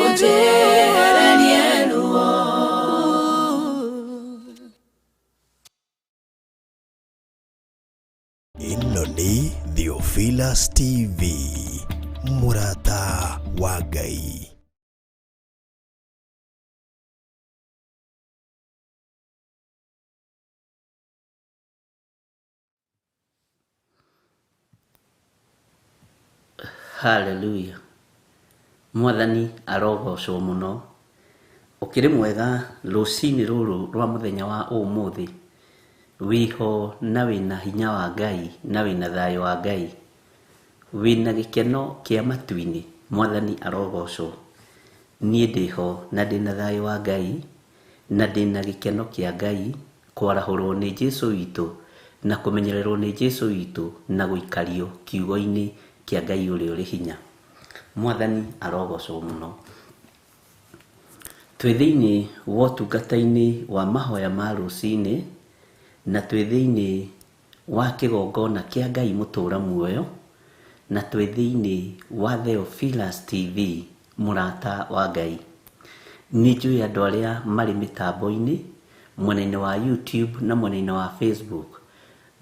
Ũnjehererie ruo. Ĩno nĩ Theophilus TV, mũrata wa Ngai. Haleluya. Mwathani arogocwo mũno. Ũkĩrĩ mwega rũcinĩ rũrũ rwa mũthenya wa ũmũthĩ. Wĩho na wĩna hinya wa Ngai na wĩna thayũ wa Ngai. Wĩna gĩkeno kĩa matu-inĩ. Mwathani arogocwo. Niĩ ndĩho na ndĩna thayũ wa Ngai na ndĩna gĩkeno kĩa Ngai kwarahũrwo nĩ Jesu witũ na kũmenyererwo nĩ Jesu witũ na gũikario kiugo-inĩ kĩa Ngai ũrĩa ũrĩ hinya. Mwathani arogocwo mũno. Twĩ thĩinĩ wa ũtungata-inĩ wa mahoya ma rũcinĩ na twĩ thĩinĩ wa kĩgongona kĩa Ngai mũtũra muoyo na twĩ thĩinĩ wa Theophilus TV mũrata wa Ngai. Nĩ njũĩ andũ arĩa marĩ mĩtambo-inĩ mwena-inĩ wa YouTube na mwena-inĩ wa Facebook.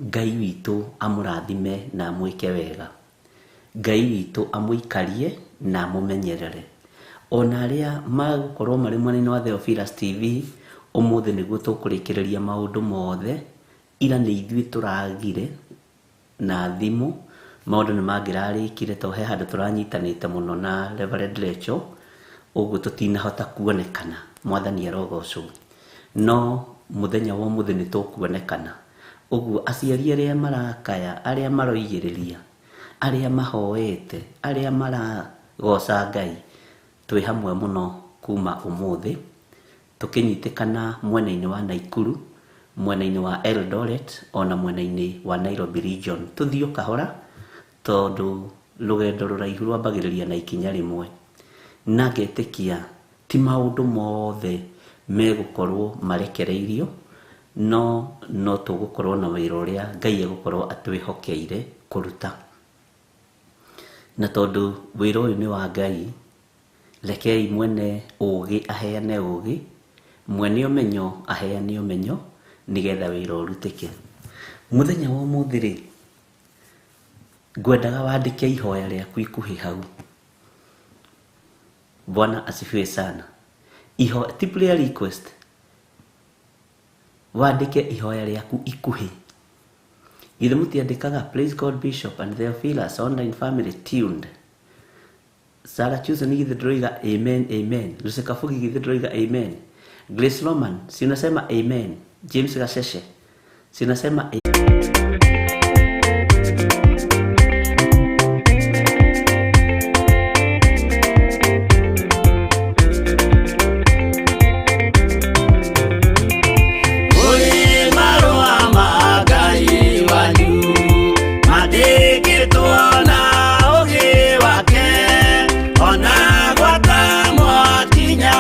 Ngai witũ amũrathime na amwĩke wega. Ngai witũ amũikarie na amũmenyerere. Ona arĩa magũkorwo marĩ mwena-inĩ wa Theophilus TV, ũmũthĩ nĩguo tũkũrĩkĩrĩria maũndũ mothe. Ira nĩ ithuĩ tũragire na thimũ, maũndũ nĩ mangĩrarĩkire tondũ he handũ tũranyitanĩte mũno na Reverend Rachel, ũguo tũtinahota kuonekana. Mwathani arogocwo. No mũthenya wa ũmũthĩ nĩ tũkuonekana. Ũguo aciari arĩa marakaya, arĩa maroigĩrĩria, arĩa mahoete, arĩa maragoca Ngai, twĩ hamwe mũno kuma ũmũthĩ, tũkĩnyitĩkana mwena-inĩ wa Naikuru, mwena-inĩ wa Eldoret, ona mwena-inĩ wa Nairobi region. Tũthiĩ o kahora, tondũ rũgendo rũraihu rwambagĩrĩria na ikinya rĩmwe. Na ngetĩkia ti maũndũ mothe megũkorwo marekereirio, no no tũgũkorwo na wĩra ũrĩa Ngai egũkorwo atwĩhokeire kũruta. Na tondũ wĩra ũyũ nĩ wa Ngai, rekei mwene ũgĩ aheane ũgĩ, mwene ũmenyo aheane ũmenyo, nĩgetha wĩra ũrutĩke. Mũthenya wa ũmũthĩ rĩ, ngwendaga wandĩke ihoya rĩaku ikuhĩ hau. Bwana asifiwe sana. Iho, ti prayer request. Wandĩke ihoya rĩaku ikuhĩ. Githĩ mũtiandĩkaga Praise God Bishop and Theophilus online family tuned. Sarah Chuson githĩ ndĩroiga amen amen. Lucy Kabugi githĩ ndĩroiga amen. Grace Roman si unasema amen. James Gasheshe si unasema amen. Kũrĩ marũa ma Ngai wanyu mandĩkĩtwo na ũũgĩ wake, ona gwata mwakinya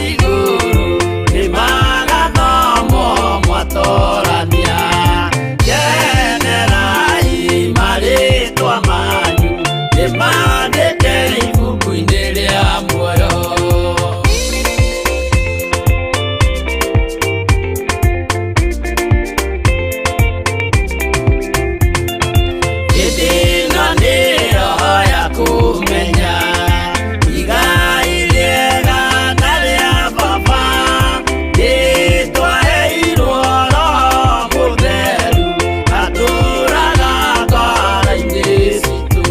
igũrũ nĩmagathomwo mwatorania. Kenerai marĩtwa manyu nĩmandĩke ibuku-inĩ rĩa muoyo. Hĩndĩ ĩno nĩyo ya kũmenya igai rĩega na rĩa baba, nĩtwaheirwo Roho Mũtheru atũũraga ngoro-inĩ citũ.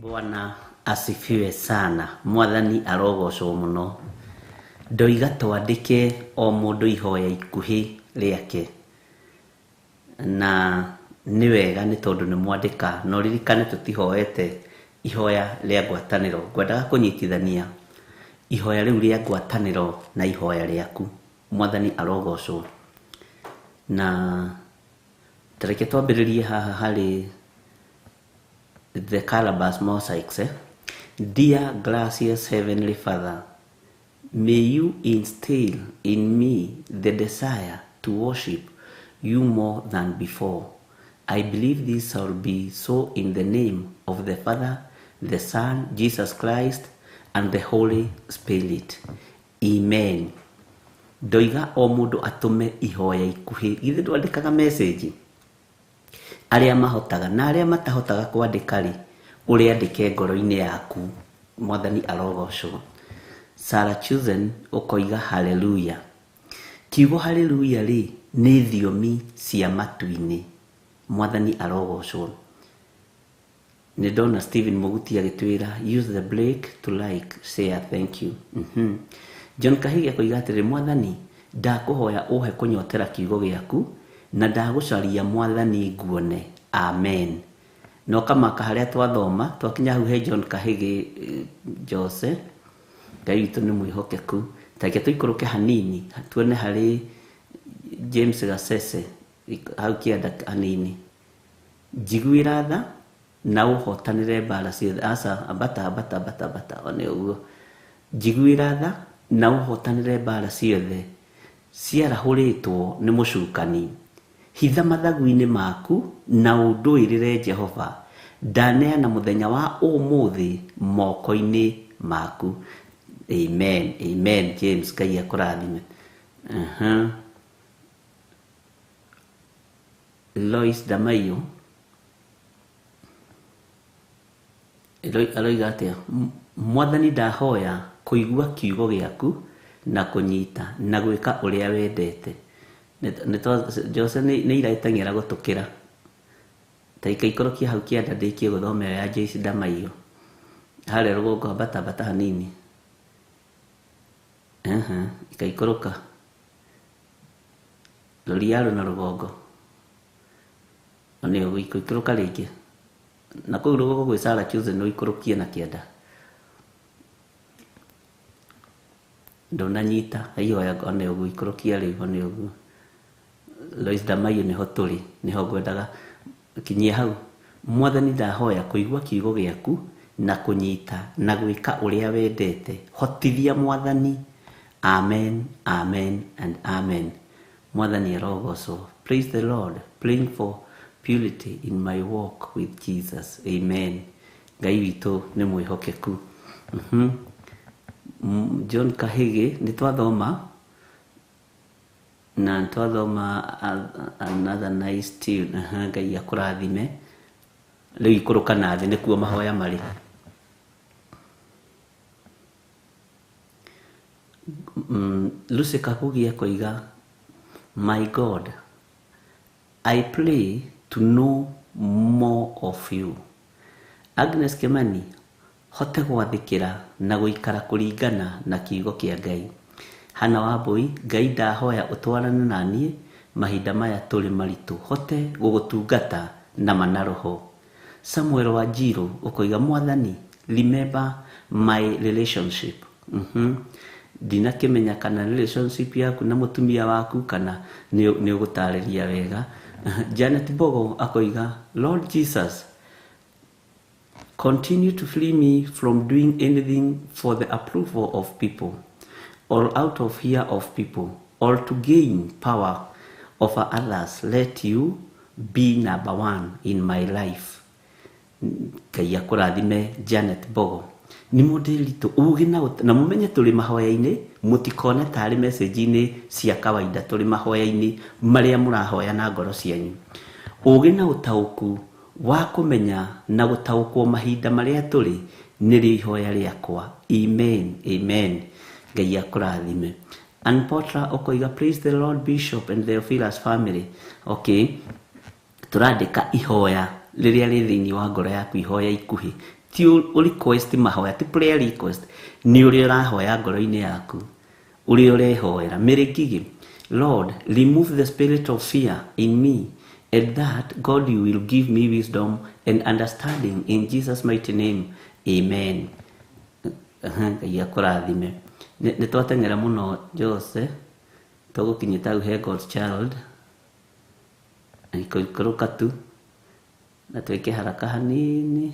Bwana asifiwe sana. Mwathani arogocwo mũno. Ndoiga twandĩke o mũndũ ihoya ikuhĩ rĩake. Na nĩ wega nĩ tondũ nĩ mwandĩka, na ũririkane tũtihoete ihoya rĩa ngwatanĩro. Ngwendaga kũnyitithania ihoya rĩu rĩa ngwatanĩro na ihoya rĩaku. Mwathani arogocwo. Na tareke twambĩrĩrie haha harĩ The Calabash Mosaics. Dear gracious Heavenly Father, may you instill in me the desire to worship you more than before. I believe this shall be so in the name of the Father, the Son, Jesus Christ, and the Holy Spirit. Amen. Ndoiga o mũndũ atũme ihoya ikuhĩ. Githĩ ndwandĩkaga message? Arĩa mahotaga na arĩa matahotaga kwandĩka rĩ, ũrĩandĩke ngoro-inĩ yaku. Mwathani arogocwo. Sarah Chuzen ũkoiga haleluya. Kiugo haleluya rĩ, nĩ thiomi cia matu-inĩ. Mwathani arogocwo. Nĩ ndona Stephen Mũguti agĩtwĩra use the break to like, share, thank you. John Kahigi akoiga atĩrĩ, Mwathani ndakũhoya ũhe kũnyotera kiugo gĩaku na ndagũcaria Mwathani nguone. Amen. No kamaka harĩa twathoma twakinya hau he John Kahigi. Jose, Ngai witũ nĩ mwĩhokeku. Tareke tũikũrũke hanini tuone harĩ James Gacece hau kĩanda hanini. Njiguĩra tha na ũhotanĩre mbara ciothe. Aca, ambata ambata ambata ambata, one ũguo. Njiguĩra tha na ũhotanĩre mbara ciothe ciarahũrĩtwo nĩ mũcukani. Hitha mathagu-inĩ maku na ũndũĩrĩre Jehova. Ndaneana mũthenya wa ũmũthĩ moko-inĩ maku. Amen. Amen. James, Ngai akũrathime. Lois Damayo aroiga atĩa? Mwathani ndahoya kũigua kiugo gĩaku na kũnyita na gwĩka ũrĩa wendete. Jose nĩ iraitang'era gũtũkĩra. Ta ikaikũrũkia hau kĩanda ndĩkie gũthoma ĩyo ya Joyce Damayo. Harĩa rũgongo ambata ambata hanini. Ikaikũrũka. Roria na rũgongo. Nĩ ũguo ikũrũka rĩngĩ. Na kũu rũgongo gwĩ Sarah Chosen ũikũrũkie na kĩanda. Ndũnanyita ihoya one ũguo ikũrũkia rĩu one ũguo. Lois Damayo nĩho tũrĩ, nĩho ngwendaga kinyia hau. Mwathani ndahoya kũigua kiugo gĩaku na kũnyita na gwĩka ũrĩa wendete. Hotithia Mwathani. Amen, amen and amen. Mwathani arogocwo. Praise the Lord. Praying for purity in my walk with Jesus. Amen. Ngai witũ nĩ mwĩhokeku. John Kahigi nĩ twathoma na twathoma another nice tune. Ngai akũrathime. Rĩu ikũrũka na thĩ nĩkuo mahoya marĩ. Lucy Kabugi akoiga, My God, I pray to know more of you. Agnes Kimani, hote gwathĩkĩra na gũikara kũringana na kiugo kĩa Ngai. Hana Wambui, Ngai ndahoya ũtwarane na niĩ mahinda maya tũrĩ maritũ, hote gũgũtungata na ma na roho. Samuel Wanjiru ũkoiga, Mwathani, remember my relationship. Ndinakĩmenya kana relationship yaku na mũtumia waku kana nĩ ũgũtarĩria wega. Janet Bogo akoiga, Lord Jesus, continue to free me from doing anything for the approval of people or out of fear of people or to gain power over others. Let you be number one in my life. Ngai akũrathime Janet Bogo. Nĩ mũndĩritũ ũgĩ na mũmenye tũrĩ mahoya-inĩ, mũtikone tarĩ message-inĩ cia kawaida, tũrĩ mahoya-inĩ marĩa mũrahoya na ngoro cianyu. Ũgĩ na ũtaũku wa kũmenya na gũtaũkwo mahinda marĩa tũrĩ nĩrĩo ihoya rĩakwa. Amen, amen. Ngai akũrathime. Ann Potter ũkoiga, praise the Lord Bishop and the Theophilus family. Okay, tũrandĩka ihoya rĩrĩa rĩ thĩinĩ wa ngoro yaku, ihoya ikuhĩ. Ti request mahoya, ti prayer request, nĩ ũrĩa ũrahoya ngoro-inĩ yaku, ũrĩa ũrehoera. Mary Ngigĩ, Lord, remove the spirit of fear in me, and that God you will give me wisdom and understanding in Jesus mighty name, amen. Ngai akũrathime. Nĩ twateng'era mũno Jose, tũgũkinyĩte hau he God's child, ikũrũka tu na twĩke haraka hanini.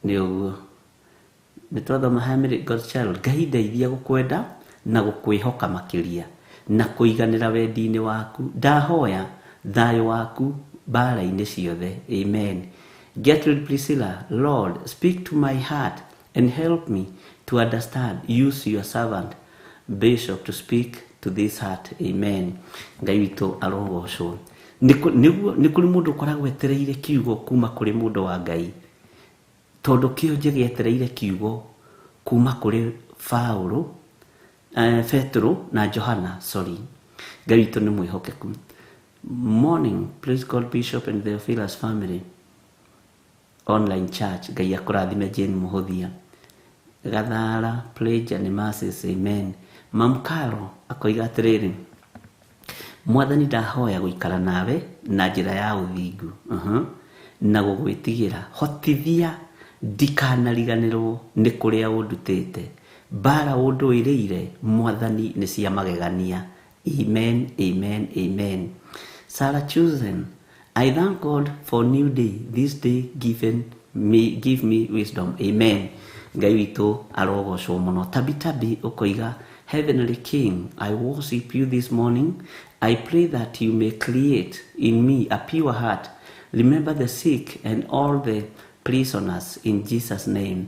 Nĩ ũguo nĩ twathoma ha Mary God's child. Ngai ndeithia gũkwenda na gũkwĩhoka makĩria na kũiganĩra wendi-inĩ waku. Ndahoya thayũ waku mbara-inĩ ciothe, amen. Gertrude Priscilla, Lord, speak to my heart and help me to understand. Use your servant Bishop to speak to this heart, amen. Ngai witũ arogocwo. Nĩguo nĩ kũrĩ mũndũ ũkoragwo etereire kiugo kuma kũrĩ mũndũ wa Ngai, tondũ kĩonje gĩetereire kiugo kuma kũrĩ Paulo, Petro na Johana, sorry. Ngai witũ nĩ mwĩhokeku. Morning, please God Bishop and the Theophilus family online church. Ngai akũrathime Jane Mũhũthia. Gathara Pleasure nĩ masses, amen. Mamkaro akoiga atĩrĩrĩ, Mwathani ndahoya gũikara nawe na njĩra ya ũthingu, na gũgwĩtigĩra. Hotithia ndikanariganĩrwo nĩ kũrĩa ũndutĩte. Mbara ũndũĩrĩire Mwathani nĩ cia magegania. Amen, amen, amen. Sarah Chosen, I thank God for new day. This day given me, give me wisdom. Amen. Ngai witũ arogocwo mũno. Tabi Tabi ũkoiga, Heavenly King, I worship you this morning. I pray that you may create in me a pure heart. Remember the sick and all the prisoners in Jesus' name.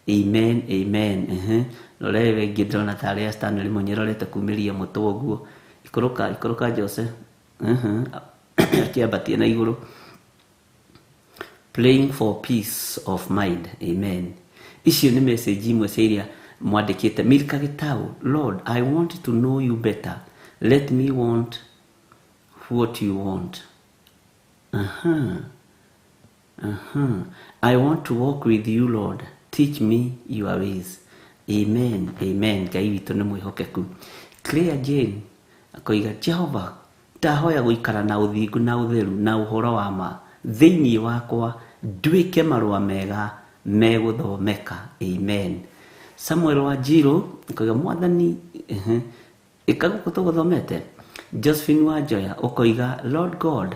Amen, amen. Rore wengĩ ndĩrona tarĩ Stanley Mũnyerorete kumĩria mũtwe ũguo. Ikũrũka, ikũrũka Jose. Akĩambatia na igũrũ. Praying for peace of mind. Amen. Icio nĩ message imwe cia iria mwandĩkĩte. Milka Gitau, Lord, I want to know you better. Let me want what you want. I want to walk with you, Lord. Teach me your ways. Amen. Amen. Ngai witũ nĩ mwĩhokeku. Claire Jane akoiga, Jehova, ndahoya gũikara na ũthingu na ũtheru na ũhoro wa ma thĩinĩ wakwa, nduĩke marũa mega megũthomeka. Amen. Samuel Wanjiru akoiga, Mwathani, ĩka gũkũ tũgũthomete. Josephine Wanjoya ũkoiga, Lord God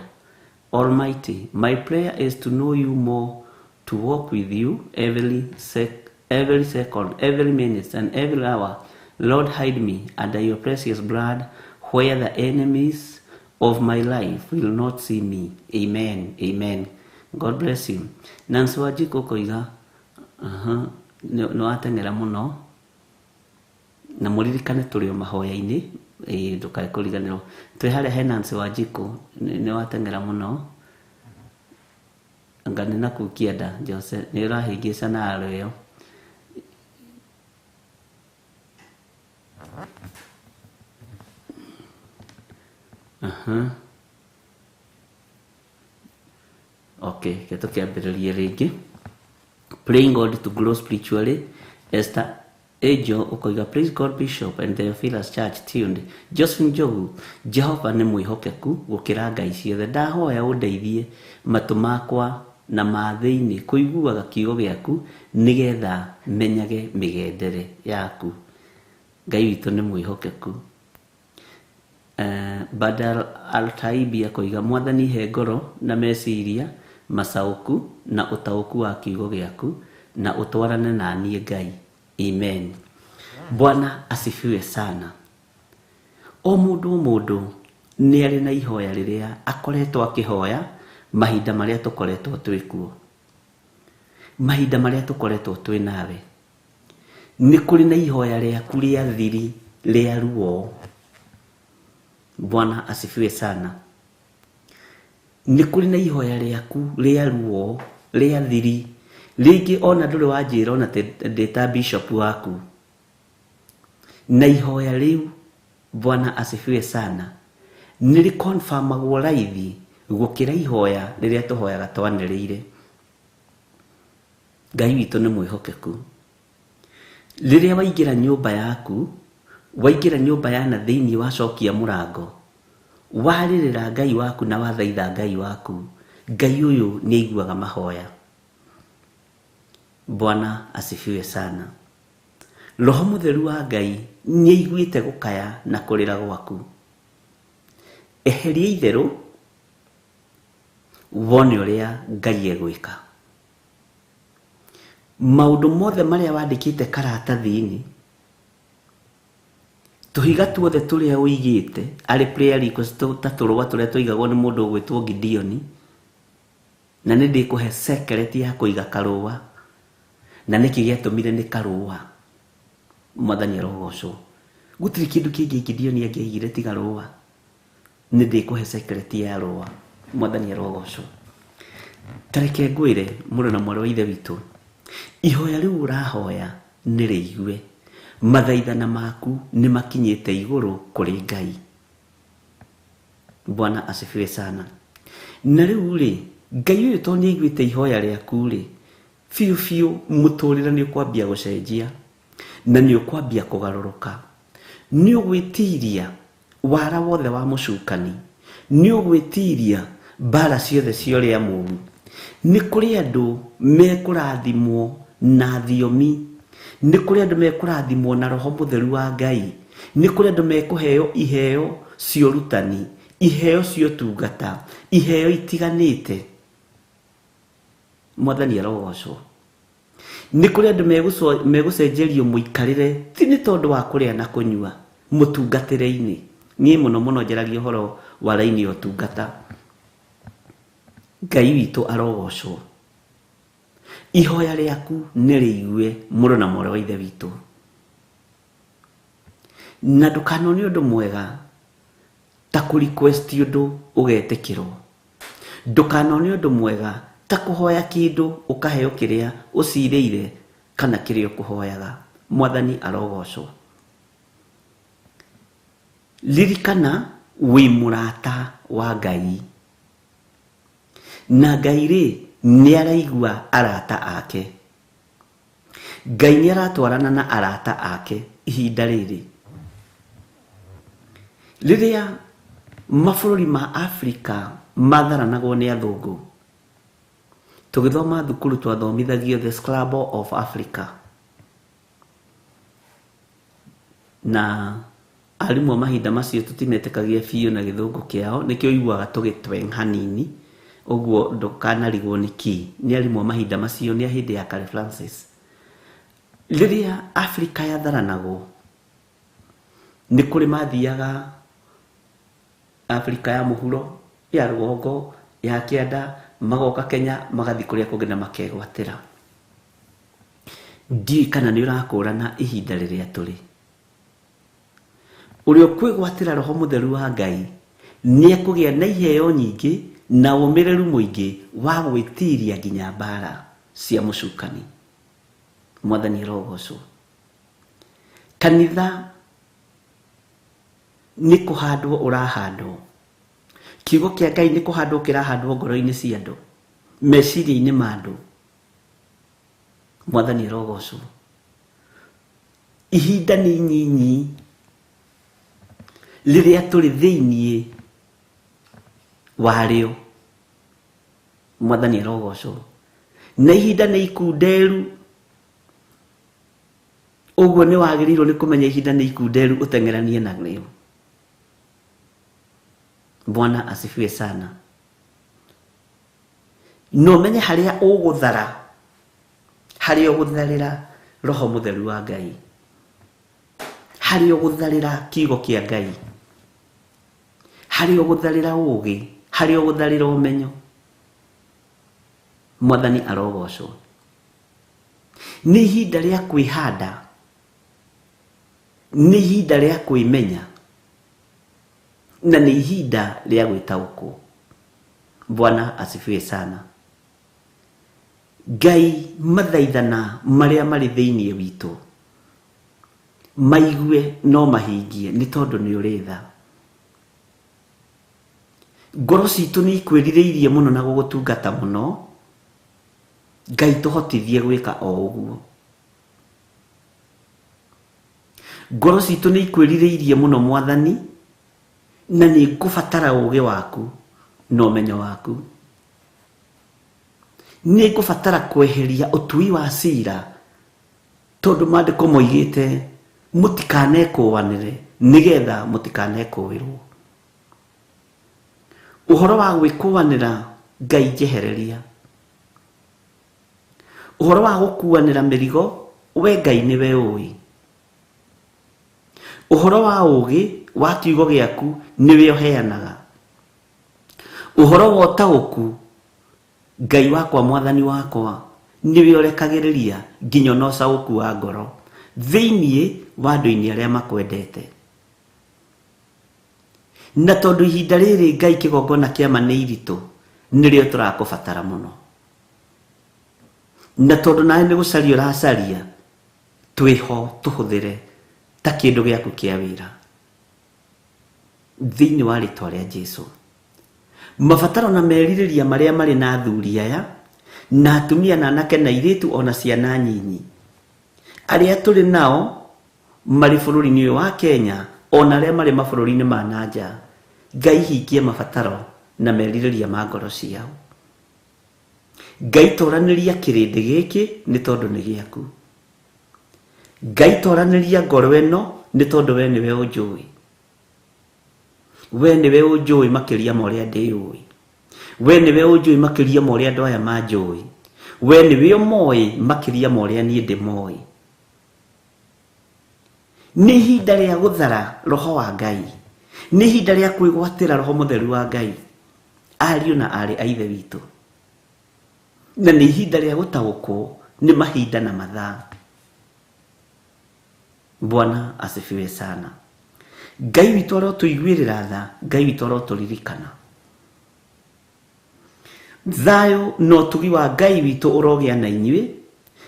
Almighty, my prayer is to know you more, to walk with you every second, every minute, and every hour. Lord, hide me under your precious blood, where the enemies of my life will not see me. Amen. Amen. God bless you. Nancy Wanjikũ ũkoiga, nĩ wateng'era mũno, na mũririkane tũrĩ o mahoya-inĩ, ndũkae kũriganĩrwo. Twĩ harĩa he Nancy Wanjikũ, nĩ wateng'era mũno. Anga nĩ nakũu kĩanda, Jose, nĩ ũrahĩngĩca na aro ĩyo. Okay, reke tũkĩambĩrĩrie rĩngĩ. Praying God to grow spiritually. Esther Angel ũkoiga, Praise God Bishop and the Theophilus Church tuned. Josephine Njogu, Jehova nĩ mwĩhokeku gũkĩra ngai ciothe. Ndahoya ũndeithie matũ makwa na ma thĩinĩ kũiguaga kiugo gĩaku nĩgetha menyage mĩgendere yaku. Ngai witũ nĩ mwĩhokeku. Badal Altaibi akoiga, Mwathani he ngoro na meciria macaũku na ũtaũku wa kiugo gĩaku na ũtwarane na niĩ Ngai. Amen. Bwana asifiwe sana. O mũndũ o mũndũ nĩ arĩ na ihoya rĩrĩa akoretwo akĩhoya mahinda marĩa tũkoretwo twĩ kuo, mahinda marĩa tũkoretwo twĩ nawe. Nĩ kũrĩ na ihoya rĩaku rĩa thiri rĩa ruo. Bwana asifiwe sana. Nĩ kũrĩ na ihoya rĩaku rĩa ruo rĩa thiri, rĩngĩ ona ndũrĩ wanjĩra ona ndĩ ta bishop waku. Na ihoya rĩu, Bwana asifiwe sana, nĩ rĩconfirmagwo raithi gũkĩra ihoya rĩrĩa tũhoyaga twanĩrĩire. Ngai witũ nĩ mwĩhokeku. Rĩrĩa waingĩra nyũmba yaku, waingĩra nyũmba ya na thĩinĩ wacokia mũrango, warĩrĩra Ngai waku na wathaitha Ngai waku, Ngai ũyũ nĩ aiguaga mahoya. Bwana asifiwe sana. Roho Mũtheru wa Ngai nĩ aiguĩte gũkaya na kũrĩra gwaku. Eheria itherũ wone ũrĩa Ngai egwĩka. Maũndũ mothe marĩa wandĩkĩte karatathi-inĩ, tũhiga tuothe tũrĩa ũigĩte arĩ prayer request ta tũrũa tũrĩa twaigagwo nĩ mũndũ ũgwĩtwo Gideoni, na nĩ ndĩkũhe secret ya kũiga karũa, na nĩkĩ gĩatũmire nĩ karũa. Mwathani arogocwo. Gũtirĩ kĩndũ kĩngĩ Gideoni angĩaigire tiga rũa. Nĩ ndĩkũhe secret ya rũa. Mwathani arogocwo. Ta reke ngwĩre mũrũ na mwarĩ wa ithe witũ, ihoya rĩu ũrahoya nĩ rĩigue. Mathaithana maku nĩ makinyĩte igũrũ kũrĩ Ngai. Bwana asifiwe sana. Na rĩu rĩ, Ngai ũyũ tondũ nĩ aiguĩte ihoya rĩaku rĩ, biũ biũ mũtũrĩre nĩ ũkwambia gũcenjia na nĩ ũkwambia kũgarũrũka. Nĩ ũgwĩtiria wara wothe wa mũcukani, nĩ ũgwĩtiria mbara ciothe cia ũrĩa mũũru. Nĩ kũrĩ andũ mekũrathimwo na thiomi, nĩ kũrĩ andũ mekũrathimwo na Roho Mũtheru wa Ngai, nĩ kũrĩ andũ mekũheo iheo cia ũrutani, iheo cia ũtungata, iheo itiganĩte. Mwathani arogocwo. Nĩ kũrĩ andũ megũcenjerio mũikarĩre ti nĩ tondũ wa kũrĩa na kũnyua mũtungatĩre-inĩ. Niĩ mũno mũno njaragia ũhoro wa raini ya ũtungata. Ngai witũ arogocwo. Ihoya rĩaku nĩ rĩigue mũrũ na mwarĩ wa ithe witũ. Na ndũkanone ũndũ mwega ta kũ request ũndũ ũgetĩkĩrwo. Ndũkanone ũndũ mwega ta kũhoya kĩndũ ũkaheo kĩrĩa ũcirĩire kana kĩrĩa ũkũhoyaga. Mwathani arogocwo. Ririkana wĩ mũrata wa Ngai. Na Ngai rĩ, nĩ araigua arata ake. Ngai nĩ aratwarana na arata ake ihinda rĩrĩ. Rĩrĩa mabũrũri ma Afrika matharanagwo nĩ athũngũ, tũgĩthoma thukuru twathomithagio the Scrabble of Africa. Na arimũ a mahinda macio tũtimetĩkagia biũ na gĩthũngũ kĩao, nĩkĩo ũiguaga tũgĩtweng hanini, ũguo ndũkanarigwo nĩ kĩ. Nĩ arimũ a mahinda macio, nĩ a hĩndĩ ya Carey Francis. Rĩrĩa Afrika yatharanagwo, nĩ kũrĩ mathiaga Afrika ya mũhuro, ya rũgongo, ya kĩanda, magoka Kenya, magathiĩ kũrĩa kũngĩ na makegwatĩra. Ndiũĩ kana nĩ ũrakũrana ihinda rĩrĩa tũrĩ. Ũrĩa ũkwĩgwatĩra Roho Mũtheru wa Ngai nĩ ekũgĩa na iheo nyingĩ na ũmĩrĩru mũingĩ wa gwĩtiria nginya mbara cia mũcukani. Mwathani arogocwo. Kanitha nĩ kũhandwo ũrahandwo. Kiugo kĩa Ngai nĩ kũhandwo kĩrahandwo ngoro-inĩ cia andũ, meciria-inĩ ma andũ. Mwathani arogocwo. Ihinda nĩ inyinyi rĩrĩa tũrĩ thĩiniĩ warĩo. Mwathani arogocwo. Na ihinda nĩ ikunderu. Ũguo nĩ wagĩrĩirwo nĩ kũmenya ihinda nĩ ikunderu ũteng'eranie narĩo. Bwana asifiwe sana. No menye harĩa ũgũthara, harĩa ũgũtharĩra Roho Mũtheru wa Ngai, harĩa ũgũtharĩra kiugo kĩa Ngai, harĩa ũgũtharĩra ũũgĩ, harĩa ũgũtharĩra ũmenyo. Mwathani arogocwo. Nĩ ihinda rĩa kwĩhanda, nĩ ihinda rĩa kwĩmenya, na nĩ ihinda rĩa gwĩtaũkwo. Bwana asifiwe sana. Ngai mathaithana marĩa marĩ thĩiniĩ witũ maigue no mahingie nĩ tondũ nĩ ũrĩ tha. Ngoro citũ nĩ ikwĩrirĩirie mũno na gũgũtungata mũno. Ngai tũhotithie gwĩka o ũguo. Ngoro citũ nĩ ikwĩrirĩirie mũno Mwathani, na nĩ ngũbatara ũũgĩ waku na ũmenyo waku. Nĩ ngũbatara kweheria ũtui wa cira, tondũ maandĩko moigĩte mũtikanekũũanĩre nĩgetha mũtikanekũũĩrwo. Ũhoro wa gwĩkũũanĩra Ngai njehereria. Ũhoro wa gũkuanĩra mĩrigo we Ngai nĩwe ũĩ. Ũhoro wa ũũgĩ wa kiugo gĩaku nĩwe ũheanaga. Ũhoro wa ũtaũku Ngai wakwa Mwathani wakwa nĩwe ũrekagĩrĩria nginya ona ũcaũku wa ngoro thĩinĩ wa andũ-inĩ arĩa makwendete. Na tondũ ihinda rĩrĩ Ngai kĩgongona kĩa ma nĩ iritũ, nĩrĩo tũrakũbatara mũno. Na tondũ nawe nĩ gũcaria ũracaria, twĩho tũhũthĩre ta kĩndũ gĩaku kĩa wĩra. Thĩinĩ wa rĩtwa rĩa Jesu. Mabataro na merirĩria marĩa marĩ na athuri aya, na atumia na anake na airĩtu ona ciana nyinyi, arĩa tũrĩ nao marĩ bũrũri-inĩ ũyũ wa Kenya, ona arĩa marĩ mabũrũri-inĩ ma na nja, Ngai hingie mabataro na merirĩria ma ngoro ciao. Ngai toranĩria kĩrĩndĩ gĩkĩ nĩ tondũ nĩ gĩaku. Ngai toranĩria ngoro ĩno nĩ tondũ we nĩwe ũnjũĩ. We nĩwe ũnjũĩ makĩria ma ũrĩa ndĩũĩ. We nĩwe ũnjũĩ makĩria ma ũrĩa andũ aya manjũĩ. We nĩwe ũmoĩ makĩria ma ũrĩa niĩ ndĩmoĩ. Nĩ ihinda rĩa gũthara roho wa Ngai. Nĩ ihinda rĩa kwĩgwatĩra roho mũtheru wa Ngai, ariũ na aarĩ a Ithe witũ. Na nĩ ihinda rĩa gũtaũkwo nĩ mahinda na mathaa. Bwana asifiwe sana. Ngai witũ arotũiguĩrĩra tha, Ngai witũ arotũririkana. Thayũ na ũtugi wa Ngai witũ ũrogĩa na inyuĩ,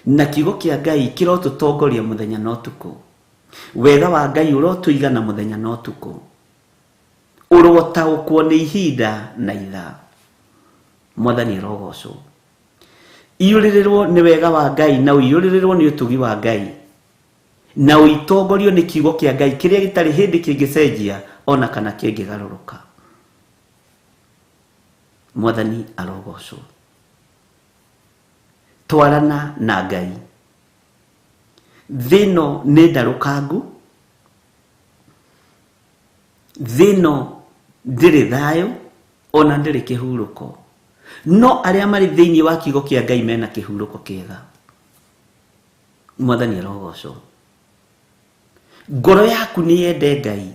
na kiugo kĩa Ngai kĩrotũtongoria mũthenya na ũtukũ. Wega wa Ngai ũrotũigana mũthenya na ũtukũ. Ũrotaũkwo nĩ ihinda na ithaa. Mwathani arogocwo. Iyũrĩrĩrwo nĩ wega wa Ngai na ũiyũrĩrĩrwo nĩ ũtugi wa Ngai, na ũitongorio nĩ kiugo kĩa Ngai kĩrĩa gĩtarĩ hĩndĩ kĩngĩcenjia ona kana kĩngĩgarũrũka. Mwathani arogocwo. Twarana na Ngai. Thĩ ĩno nĩ ndarũkangu, thĩ ĩno ndĩrĩ thayũ ona ndĩrĩ kĩhurũko, no arĩa marĩ thĩinĩ wa kiugo kĩa Ngai mena kĩhurũko kĩega. Mwathani arogocwo. Ngoro yaku nĩ yende Ngai,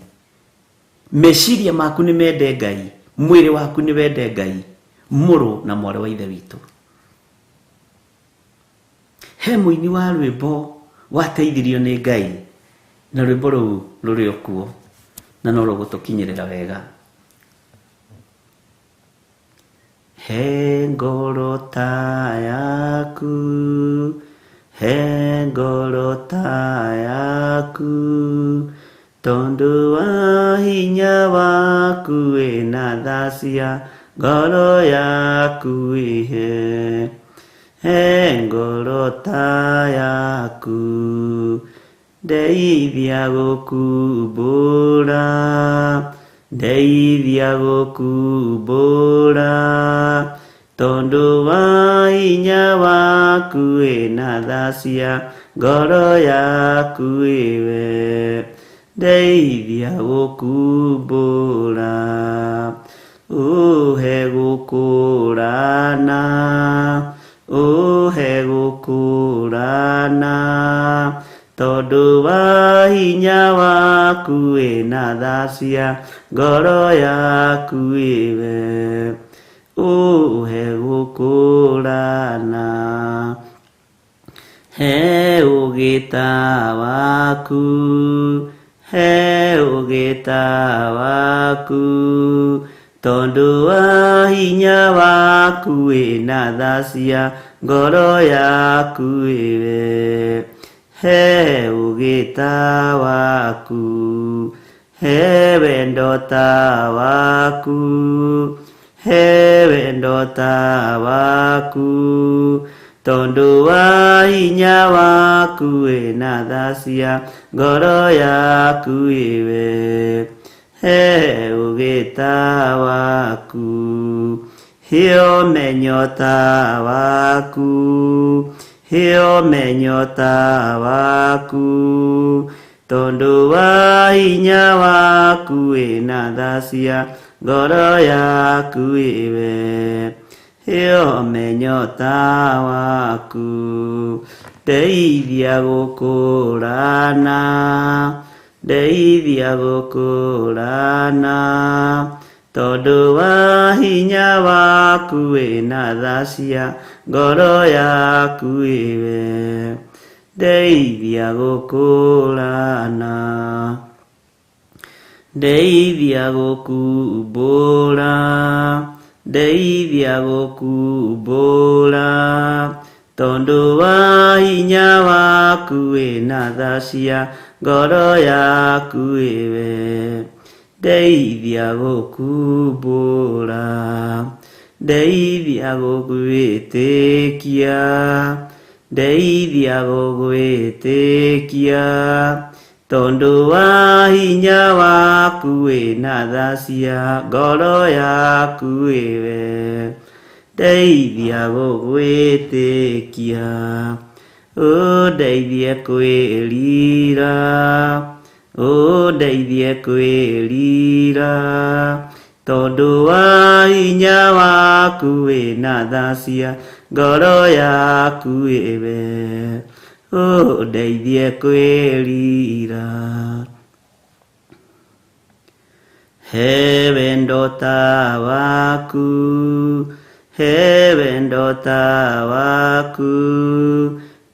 meciria maku nĩ mende Ngai, mwĩrĩ waku nĩ wende Ngai, mũrũ na mwarĩ wa Ithe witũ. He mũini wa rwĩmbo wateithirio nĩ Ngai, na rwĩmbo rũu rũrĩ o kuo na no rũgũtũkinyĩrĩra wega. He ngoro ta yaku, he ngoro ta yaku, tondũ wa hinya waku wĩna tha cia ngoro yaku ihe. He ngoro ta yaku, ndeithia gũkumbũra, ndeithia gũkumbũra, tondũ wa hinya waku wĩna tha cia ngoro yaku iwe, ndeithia gũkumbũra, ũhe gũkũrana, ũhe gũkũrana, tondũ wa hinya waku wĩna tha cia ngoro yaku iwe, ũhe gũkũrana. He ũgĩ ta waku, he ũgĩ ta waku, tondũ wa hinya waku wĩna tha cia ngoro yaku iwe. He ũgĩ ta waku, he wendo ta waku, he wendo ta waku, Tondũ wa hinya waku wĩna tha cia ngoro yaku ĩwe, he ũgĩta waku, he ũmenyo ta waku, he ũmenyo ta waku. Tondũ wa hinya waku wĩna tha cia ngoro yaku ĩwe, he ũmenyo ta waku. Ndeithia gũkũrana, ndeithia gũkũrana, tondũ wa hinya waku wĩna tha cia ngoro yaku ĩwe, ndeithia gũkũrana. Ndeithia gũkumbũra, ndeithia gũkumbũra, tondũ wa hinya waku wĩna tha cia ngoro yaku ĩwe, ndeithia gũkumbũra. Ndeithia gũgwĩtĩkia, ndeithia gũgwĩtĩkia, tondũ wa hinya waku wĩna tha cia ngoro yaku ĩwe, ndeithia gũgwĩtĩkia. Ũndeithie kwĩrira, ũndeithie kwĩrira, tondũ wa hinya waku wĩna tha cia ngoro yaku ĩwe, ũndeithie kwĩrira. He wendo ta waku, he wendo ta waku,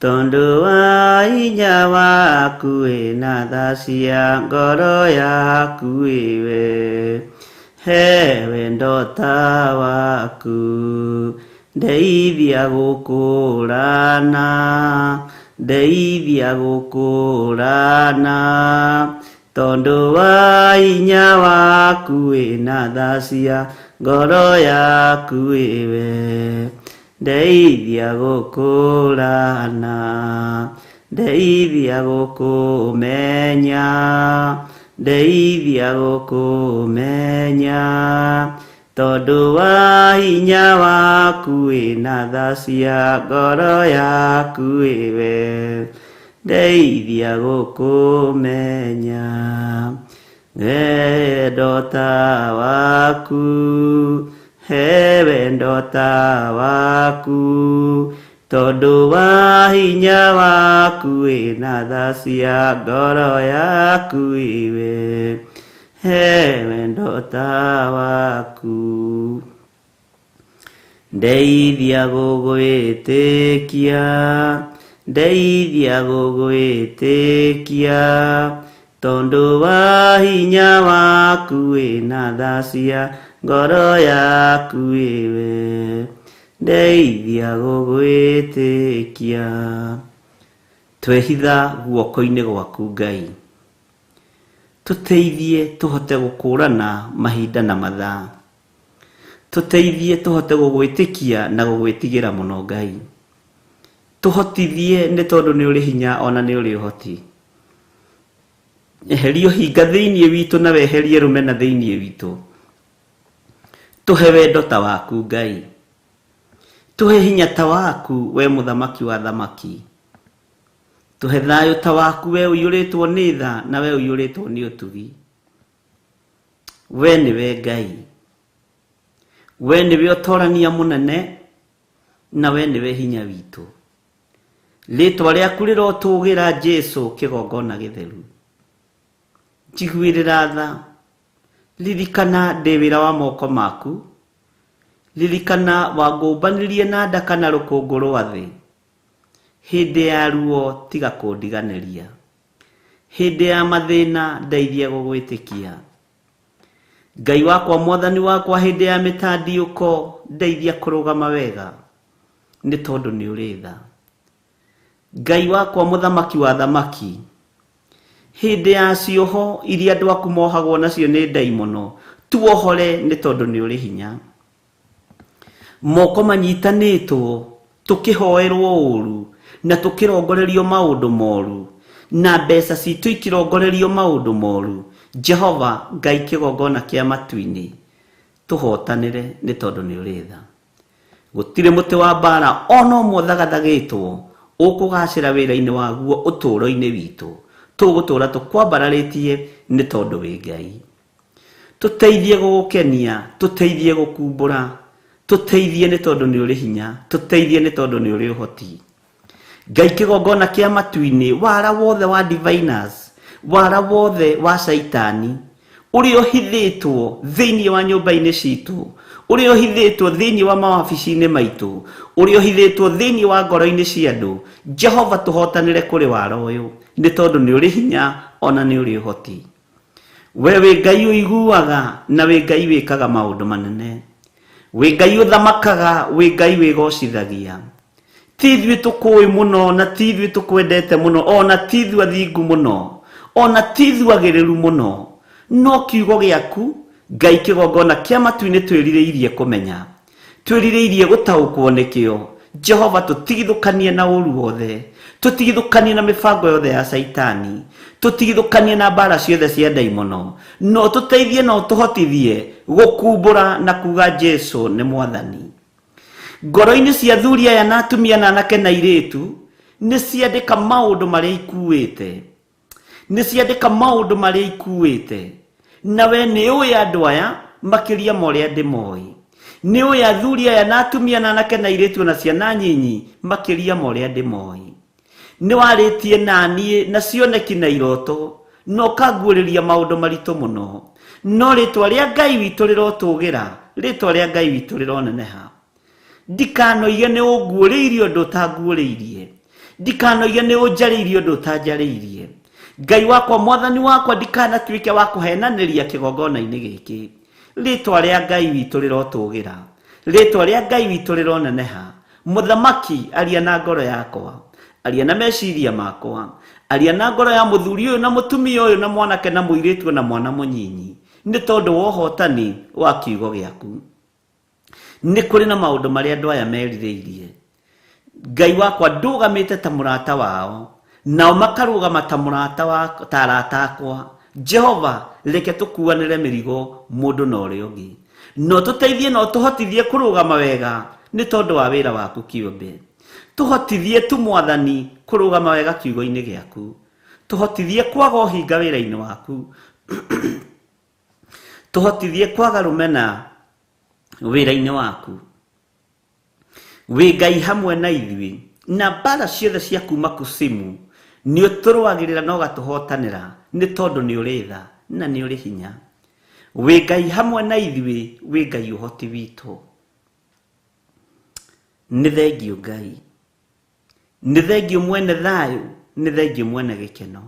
tondũ wa hinya waku wĩna tha cia ngoro yaku ĩwe, he wendo ta waku. Ndeithia gũkũrana, ndeithia gũkũrana, tondũ wa hinya waku wĩna tha cia ngoro yaku ĩwe, ndeithia gũkũrana. Ndeithia gũkũmenya, ndeithia gũkũmenya, tondũ wa hinya waku wĩna tha cia ngoro yaku ĩwe, ndeithia gũkũmenya. Wendo ta waku, he wendo ta waku, tondũ wa hinya waku wĩna tha cia ngoro yaku ĩwe, he wendo ta waku. Ndeithia gũgwĩtĩkia, ndeithia gũgwĩtĩkia, tondũ wa hinya waku wĩna tha cia ngoro yaku ĩwe, ndeithia gũgwĩtĩkia. Twehitha guoko-inĩ gwaku Ngai, tũteithie tũhote gũkũrana mahinda na mathaa, tũteithie tũhote gũgwĩtĩkia na gũgwĩtigĩra mũno Ngai. Tũhotithie nĩ tondũ nĩ ũrĩ hinya ona nĩ ũrĩ ũhoti. Eheria ũhinga thĩinĩ witũ na weherie rũmena thĩinĩ witũ. Tũhe wendo ta waku Ngai, tũhe hinya ta waku we mũthamaki wa thamaki, tũhe thayũ ta waku we ũiyũrĩtwo nĩ tha na we ũiyũrĩtwo nĩ ũtugi. We nĩwe Ngai, we nĩwe ũtorania mũnene, na we nĩwe hinya witũ. Rĩtwa rĩaku rĩrotũgĩra Jesu kĩgongona gĩtheru. Njiguĩrĩra tha, ririkana ndĩ wĩra wa moko maku, ririkana wangũmbanirie na nda kana rũkũngũ rwa thĩ. Hĩndĩ ya ruo tiga kũndiganĩria, hĩndĩ ya mathĩna ndeithia gũgwĩtĩkia. Ngai wakwa, mwathani wakwa, hĩndĩ ya mĩtandiũko ndeithia kũrũgama wega, nĩ tondũ nĩ ũrĩ tha. Ngai wakwa, mũthamaki wa thamaki, hĩndĩ ya cioho iria andũ aku mohagwo nacio nĩ ndaimono, tuohore nĩ tondũ nĩ ũrĩ hinya. Moko manyitanĩtwo Tũkĩhoerwo ũru na tũkĩrongorerio maũndũ moru na mbeca citũ ikirongorerio maũndũ moru. Jehova Ngai kĩgongona kĩa matu-inĩ, tũhotanĩre nĩ tondũ nĩ ũrĩ tha. Gũtirĩ mũtĩ wa mbara ona ũmwe ũthagathagĩtwo ũkũgacĩra wĩra-inĩ waguo ũtũũro-inĩ witũ. Tũgũtũũra tũkwambararĩtie nĩ tondũ wĩ Ngai. Tũteithie gũgũkenia, tũteithie gũkumbũra, tũteithie nĩ tondũ nĩ ũrĩ hinya, tũteithie nĩ tondũ nĩ ũrĩ ũhoti. Ngai kĩgongona kĩa matu-inĩ, wara wothe wa diviners, wara wothe wa caitani ũrĩa ũhithĩtwo thĩinĩ wa nyũmba-inĩ citũ, ũrĩa ũhithĩtwo thĩinĩ wa mawabici-inĩ maitũ, ũrĩa ũhithĩtwo thĩinĩ wa ngoro-inĩ cia andũ, Jehova tũhotanĩre kũrĩ wara ũyũ nĩ tondũ nĩ ũrĩ hinya ona nĩ ũrĩ ũhoti. We wĩ Ngai ũiguaga na wĩ Ngai wĩkaga maũndũ manene, wĩ Ngai ũthamakaga, wĩ Ngai wĩgocithagia. Ti ithuĩ tũkũĩ mũno na ti ithuĩ tũkwendete mũno, ona ti ithuĩ athingu mũno, ona ti ithuĩ agĩrĩru mũno, no kiugo gĩaku Ngai kĩgongona kĩa matu-inĩ twĩrirĩirie kũmenya, twĩrirĩirie gũtaũkwo nĩkĩo. Jehova tũtigithũkanie na ũru wothe, tũtigithũkanie na mĩbango yothe ya caitani, tũtigithũkanie na mbara ciothe cia ndaimono, no tũteithie na ũtũhotithie gũkumbũra na kuga Jesu nĩ mwathani. Ngoro-inĩ cia athuri aya na atumia na anake na airĩtu nĩ ciandĩka maũndũ marĩa ikuĩte, nĩ ciandĩka maũndũ marĩa ikuĩte. Na we nĩ ũĩ andũ aya makĩria ma ũrĩa ndĩmoĩ, nĩ ũĩ athuri aya na atumia na anake na airĩtu na ciana nyinyi makĩria ma ũrĩa ndĩmoĩ. Nĩ warĩtie na niĩ na cioneki na iroto, na ũkanguũrĩria maũndũ maritũ mũno. No rĩtwa rĩa Ngai witũ rĩrotũgĩra, rĩtwa rĩa Ngai witũ rĩroneneha. Ndikanoige nĩ ũnguũrĩirie ũndũ ũtanguũrĩirie, ndikanoige nĩ ũnjarĩirie ũndũ ũtanjarĩirie. Ngai wakwa, mwathani wakwa, ndikanatuĩke wa kũhenanĩria kĩgongona-inĩ gĩkĩ. Rĩtwa rĩa Ngai witũ rĩrotũgĩra, rĩtwa rĩa Ngai witũ rĩroneneha. Mũthamaki, aria na ngoro yakwa, aria na meciria makwa, aria na ngoro ya mũthuri ũyũ na mũtumia ũyũ na mwanake na mũirĩtu na mwana mũnyinyi, nĩ tondũ wa ũhotani wa kiugo gĩaku. Nĩ kũrĩ na maũndũ marĩa andũ aya merirĩirie. Ngai wakwa, ndũgamĩte ta mũrata wao, nao makarũgama ta mũrata wa, ta arata akwa. Jehova, reke tũkuanĩre mĩrigo mũndũ na ũrĩa ũngĩ, no tũteithie na ũtũhotithie kũrũgama wega nĩ tondũ wa wĩra waku kĩũmbe. Tũhotithie tu mwathani kũrũgama wega kiugo-inĩ gĩaku, tũhotithie kwaga ũhinga wĩra-inĩ waku, tũhotithie kwaga rũmena wĩra-inĩ waku. Wĩ Ngai hamwe na ithuĩ, na mbara ciothe cia kuma kusimu nĩ ũtũrũagĩrĩra na ũgatũhotanĩra nĩ tondũ nĩ ũrĩ tha na nĩ ũrĩ hinya. Wĩ Ngai hamwe na ithuĩ, wĩ Ngai ũhoti witũ. Nĩ thengiũ Ngai, nĩ thengiũ mwene thayũ, nĩ thengiũ mwene gĩkeno,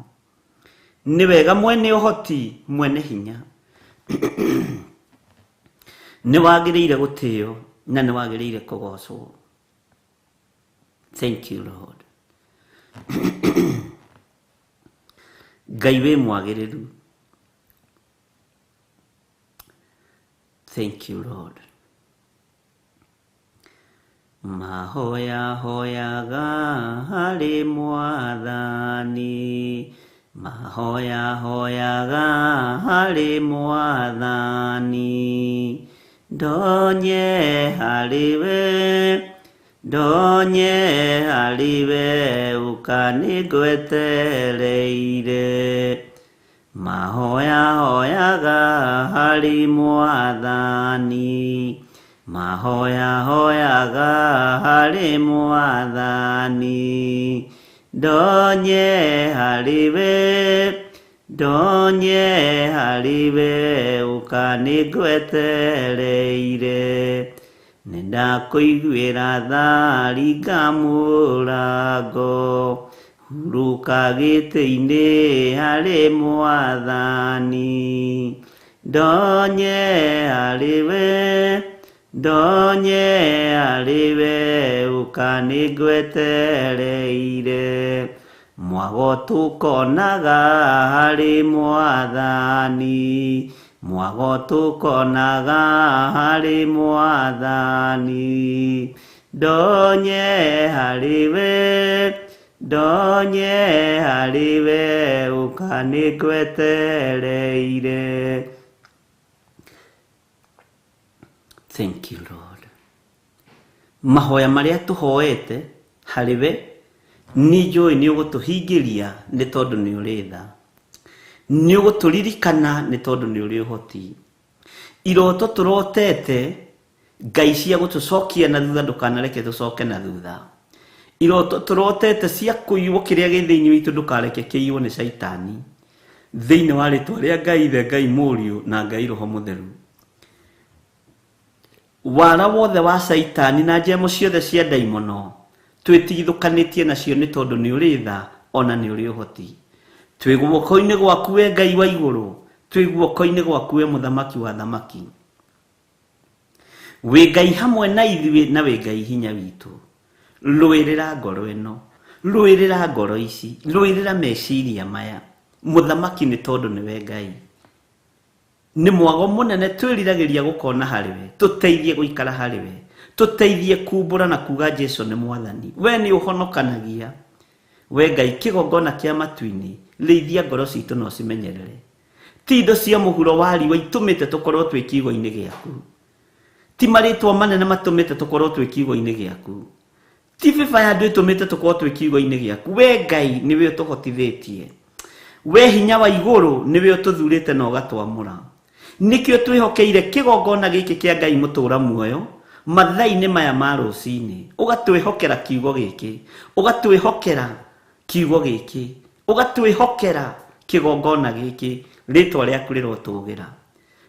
nĩ wega mwene ũhoti, mwene hinya. Nĩ wagĩrĩire gũtĩo na nĩ wagĩrĩire kũgocwo. Thank you Lord. Ngai wĩ mwagĩrĩru. Thank you Lord. Mahoya hoyaga harĩ mwathani, mahoya hoyaga harĩ mwathani, ndonye harĩ we, ndonye harĩ we, ũka nĩngwetereire. Mahoya hoyaga harĩ mwathani, mahoya hoyaga harĩ mwathani, ndonye harĩ we, ndonye harĩ we, ũka nĩngwetereire. Nĩ ndakũiguĩra tha, ringa mũrango, hurũka gĩtĩ-inĩ harĩ mwathani, ndonye harĩ we, ndonye harĩ we, ũka nĩngwetereire. Mwago tũkonaga harĩ mwathani, Mwago tũkonaga harĩ Mwathani. Ndonye harĩ we, ndonye harĩ we, ũka nĩngwetereire. Thank you, Lord. Mahoya marĩa tũhoete harĩ we nĩ njũĩ nĩ ũgũtũhingĩria nĩ tondũ nĩ ũrĩ tha. Nĩ ũgũtũririkana nĩ tondũ nĩ ũrĩ ũhoti. Iroto tũrotete Ngai cia gũtũcokia na thutha ndũkanareke tũcoke na thutha. Iroto tũrotete cia kũiywo kĩrĩa gĩ thĩinĩ witũ ndũkareke kĩiywo nĩ Caitani. Thĩinĩ wa rĩtwa rĩa Ngai Ithe, Ngai Mũriũ na Ngai Roho Mũtheru. Wara wothe wa Caitani na njemo ciothe cia ndaimono twĩtigithũkanĩtie nacio nĩ tondũ nĩ ũrĩ tha ona nĩ ũrĩ ũhoti. Twĩ guoko-inĩ gwaku we Ngai wa igũrũ, twĩ guoko-inĩ gwaku we Mũthamaki wa athamaki. Wĩ Ngai hamwe na ithuĩ na wĩ Ngai hinya witũ. Rũĩrĩra ngoro ĩno, rũĩrĩra ngoro ici, rũĩrĩra meciria maya. Mũthamaki nĩ tondũ nĩwe Ngai. Nĩ mwago mũnene twĩriragĩria gũkona harĩ we. Tũteithie gũikara harĩ we. Tũteithie kumbũra na kuga Jesu nĩ Mwathani. We nĩ ũhonokanagia. We Ngai kĩgongona kĩa matu-inĩ, rĩithia ngoro citũ na ũcimenyerere. Ti indo cia mũhuro wa riũa itũmĩte tũkorwo twĩ kiugo-inĩ gĩaku. Ti marĩtwa manene matũmĩte tũkorwo twĩ kiugo-inĩ gĩaku. Ti bĩba ya andũ ĩtũmĩte tũkorwo twĩ kiugo-inĩ gĩaku. We Ngai nĩwe ũtũhotithĩtie. We hinya wa igũrũ nĩwe ũtũthurĩte na ũgatwamũra. Nĩkĩo twĩhokeire kĩgongona gĩkĩ kĩa Ngai mũtũra muoyo mathaa-inĩ maya ma rũcinĩ. Ũgatwĩhokera kiugo gĩkĩ. Ũgatwĩhokera kiugo gĩkĩ. Ũgatwĩhokera kĩgongona gĩkĩ. Rĩtwa rĩaku rĩrotũgĩra.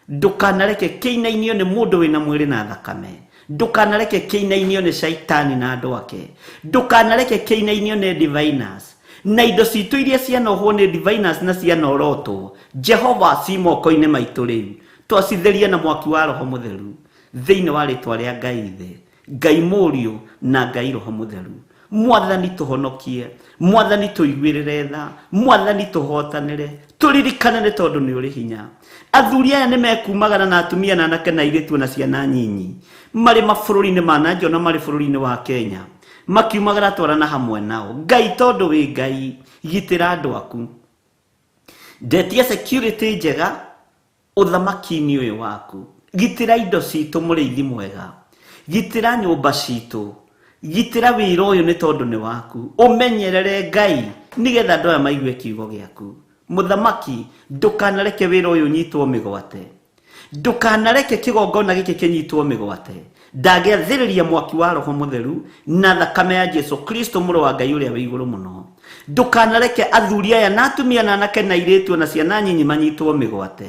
Ndũkanareke kĩinainio nĩ mũndũ wĩna mwĩrĩ na thakame. Ndũkanareke kĩinainio nĩ Shaitani na andũ ake. Ndũkanareke kĩinainio nĩ diviners. Na indo citũ iria cianohwo nĩ diviners na cianorotwo, Jehova, ci moko-inĩ maitũ rĩu. Twacitheria na mwaki wa Roho Mũtheru. Thĩinĩ wa rĩtwa rĩa Ngai Ithe, Ngai Mũriũ, na Ngai Roho Mũtheru. Mwathani tũhonokie, Mwathani tũiguĩrĩre tha, Mwathani tũhotanĩre, tũririkane nĩ tondũ nĩ ũrĩ hinya. Athuri aya nĩ mekumagara na atumia na anake na airĩtu na ciana nyinyi marĩ mabũrũri-inĩ ma na nja ona marĩ bũrũri-inĩ wa Kenya makiumagara twarana hamwe nao. Ngai tondũ wĩ Ngai, gitĩra andũ aku. Ndetia security njega ũthamaki-inĩ ũyũ waku. Gitĩra indo citũ mũrĩithi mwega. Gitĩra nyũmba citũ. Gitĩra wĩra ũyũ nĩ tondũ nĩ waku. Ũmenyerere Ngai nĩgetha andũ aya maigue kiugo gĩaku. Mũthamaki, ndũkanareke wĩra ũyũ ũnyitwo mĩgwate. Ndũkanareke kĩgongona gĩkĩ kĩnyitwo mĩgwate. Ndagĩathĩrĩria mwaki wa Roho Mũtheru na thakame ya Jesu Kristo mũrũ wa Ngai ũrĩa wĩ igũrũ mũno. Ndũkanareke athuri aya na atumia na anake na airĩtu na ciana nyinyi manyitwo mĩgwate.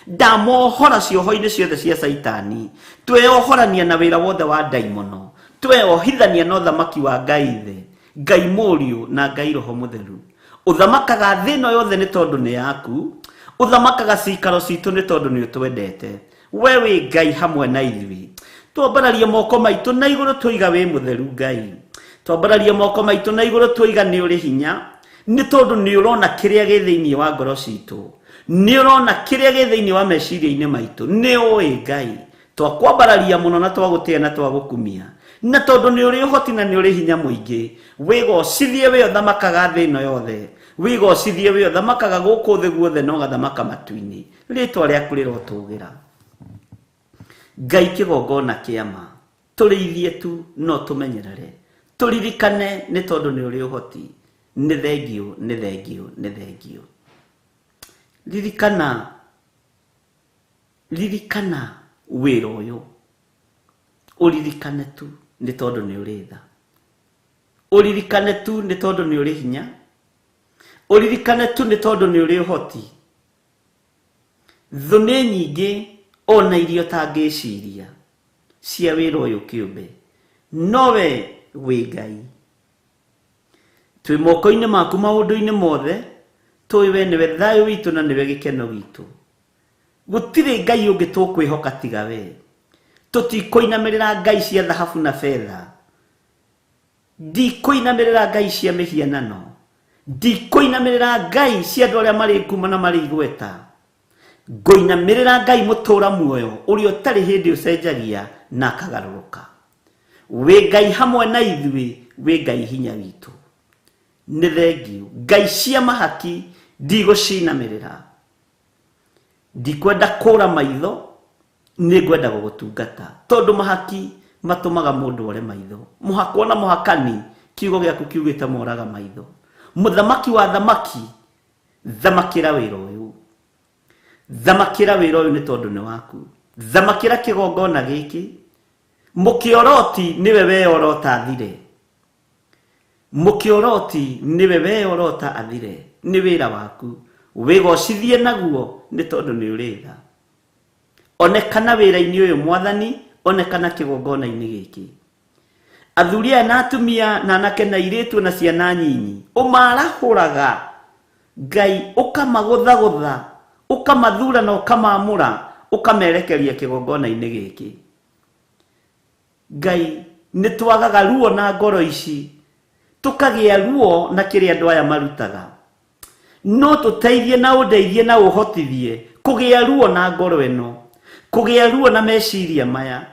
Ndamohora cioho-inĩ ciothe cia Caitani. Tweohorania na wĩra wothe wa ndaimono. Tweohithania na ũthamaki wa Ngai Ithe, Ngai Mũriũ na Ngai Roho Mũtheru. Ũthamakaga thĩ ĩno yothe nĩ tondũ nĩ yaku. Ũthamakaga cikaro citũ nĩ tondũ nĩ ũtwendete. We wĩ Ngai hamwe na ithuĩ. Twambararie moko maitũ na igũrũ twoiga wĩ mũtheru Ngai. Twambararie moko maitũ na igũrũ twoiga nĩ ũrĩ hinya, nĩ tondũ nĩ ũrona kĩrĩa gĩ thĩinĩ wa ngoro citũ. Nĩ ũrona kĩrĩa gĩ thĩinĩ wa meciria-inĩ maitũ. Nĩ ũĩ Ngai. Twakwambararia mũno na twagũtĩa na twagũkumia. Na tondũ nĩ ũrĩ ũhoti na nĩ ũrĩ hinya mũingĩ, wĩgocithie wĩ ũthamakaga thĩ ĩno yothe. Wĩgocithie wĩ ũthamakaga gũkũ thĩ guothe na ũgathamaka matu-inĩ. Rĩtwa rĩaku rĩrotũgĩra. Ngai kĩgongona kĩa ma. Tũrĩithie tu no tũmenyerere. Tũririkane nĩ tondũ nĩ ũrĩ ũhoti. Nĩ thengiũ, nĩ thengiũ, nĩ thengiũ. Ririkana, ririkana wĩra ũyũ. Ũririkane tu nĩ tondũ nĩ ũrĩ tha. Ũririkane tu nĩ tondũ nĩ ũrĩ hinya. Ũririkane tu nĩ tondũ nĩ ũrĩ ũhoti. Thũ nĩ nyingĩ ona iria ũtangĩciria cia wĩra ũyũ kĩũmbe, no we wĩ Ngai. Twĩ moko-inĩ maku maũndũ-inĩ mothe, tũĩ we nĩwe thayũ witũ na nĩwe gĩkeno gitũ. Gũtirĩ Ngai ũngĩ tũkwĩhoka tiga we. Tũtikũinamĩrĩra ngai cia thahabu na betha. Ndikũinamĩrĩra ngai cia mĩhianano. Ndikũinamĩrĩra ngai cia andũ arĩa marĩ ngumo na marĩ igweta. Ngũinamĩrĩra Ngai mũtũra muoyo ũrĩa ũtarĩ hĩndĩ ũcenjagia na akagarũrũka. Wĩ Ngai hamwe na ithuĩ, wĩ Ngai hinya witũ. Nĩ thengiũ. Ngai cia mahaki ndigũcinamĩrĩra. Ndikwenda kũra maitho, nĩ ngwenda gũgũtungata. Tondũ mahaki matũmaga mũndũ ore maitho. Mũhakwo na mũhakani, kiugo gĩaku kiugĩte moraga maitho. Mũthamaki wa thamaki, thamakĩra wĩra ũyũ. Thamakĩra wĩra ũyũ nĩ tondũ nĩ waku. Thamakĩra kĩgongona gĩkĩ. Mũkĩoroti nĩwe weyorota athire. Mũkĩoroti nĩwe weyorota athire. Nĩ wĩra waku. Wĩgocithie naguo nĩ tondũ nĩ ũrĩ tha. Onekana wĩra-inĩ ũyũ Mwathani, onekana kĩgongona-inĩ gĩkĩ. Athuri aya na atumia na anake na airĩtu na ciana nyinyi, ũmarahũraga Ngai, ũkamagũthagũtha, ũkamathura na ũkamamũra, ũkamerekeria kĩgongona-inĩ gĩkĩ. Ngai, nĩ twagaga ruo na ngoro ici, tũkagĩa ruo na kĩrĩa andũ aya marutaga. No tũteithie na ũndeithie na ũhotithie kũgĩa ruo na ngoro ĩno, kũgĩa ruo na meciria maya,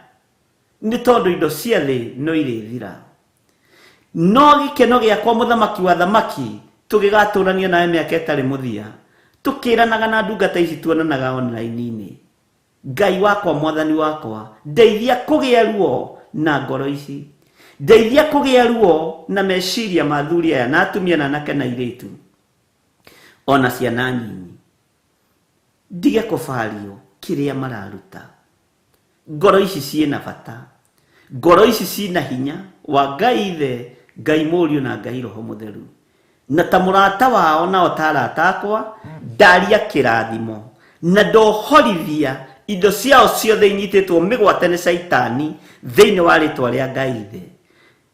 nĩ tondũ indo cia thĩ no irĩthira. No gĩkeno gĩakwa mũthamaki wa thamaki, tũgĩgatũrania nawe mĩaka ĩtarĩ mũthia, tũkĩranaga na ndungata ici tuonanaga online-inĩ. Ngai wakwa, Mwathani wakwa, ndeithia kũgĩa ruo na ngoro ici. Ndeithia kũgĩa ruo na meciria ma athuri aya na atumia na anake na airĩtu, ona ciana nyinyi. Ndige kũbario kĩrĩa mararuta. Ngoro ici ciĩna bata. Ngoro ici ciĩna hinya wa Ngai Ithe, Ngai Mũriũ na Ngai Roho Mũtheru. Na ta mũrata wao nao ta arata akwa, ndaria kĩrathimo na ndohorithia indo ciao ciothe inyitĩtwo mĩgwate nĩ Caitani thĩinĩ wa rĩtwa rĩa Ngai Ithe.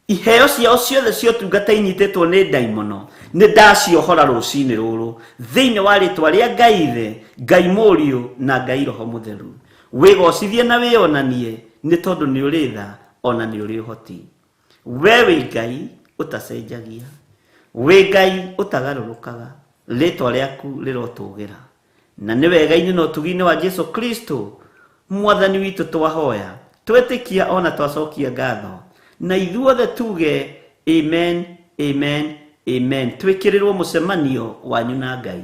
Iheo ciao ciothe cia ũtungata inyitĩtwo nĩ ndaimono, nĩ ndaciohora rũcinĩ rũrũ, thĩinĩ wa rĩtwa rĩa Ngai Ithe, Ngai Mũriũ, na Ngai Roho Mũtheru. Wĩgocithie na wĩonanie, nĩ tondũ nĩ ũrĩ tha, o na nĩ ũrĩ ũhoti. We wĩ Ngai ũtacenjagia, wĩ Ngai ũtagarũrũkaga, rĩtwa rĩaku rĩrotũgĩra. Na nĩ wega-inĩ na ũtugi-inĩ wa Jesu Kristo Mwathani witũ twahoya, twetĩkia o na twacokia ngatho, na ithuothe tuge amen, amen, amen. Twĩkĩrĩrwo mũcemanio wanyu na Ngai.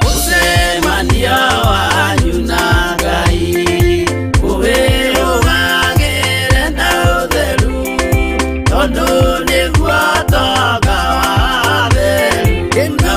Mũcemanio wanyu na Ngai ũwĩrũgagĩre na ũtheru, tondũ nĩguo tonga wa atheru. Na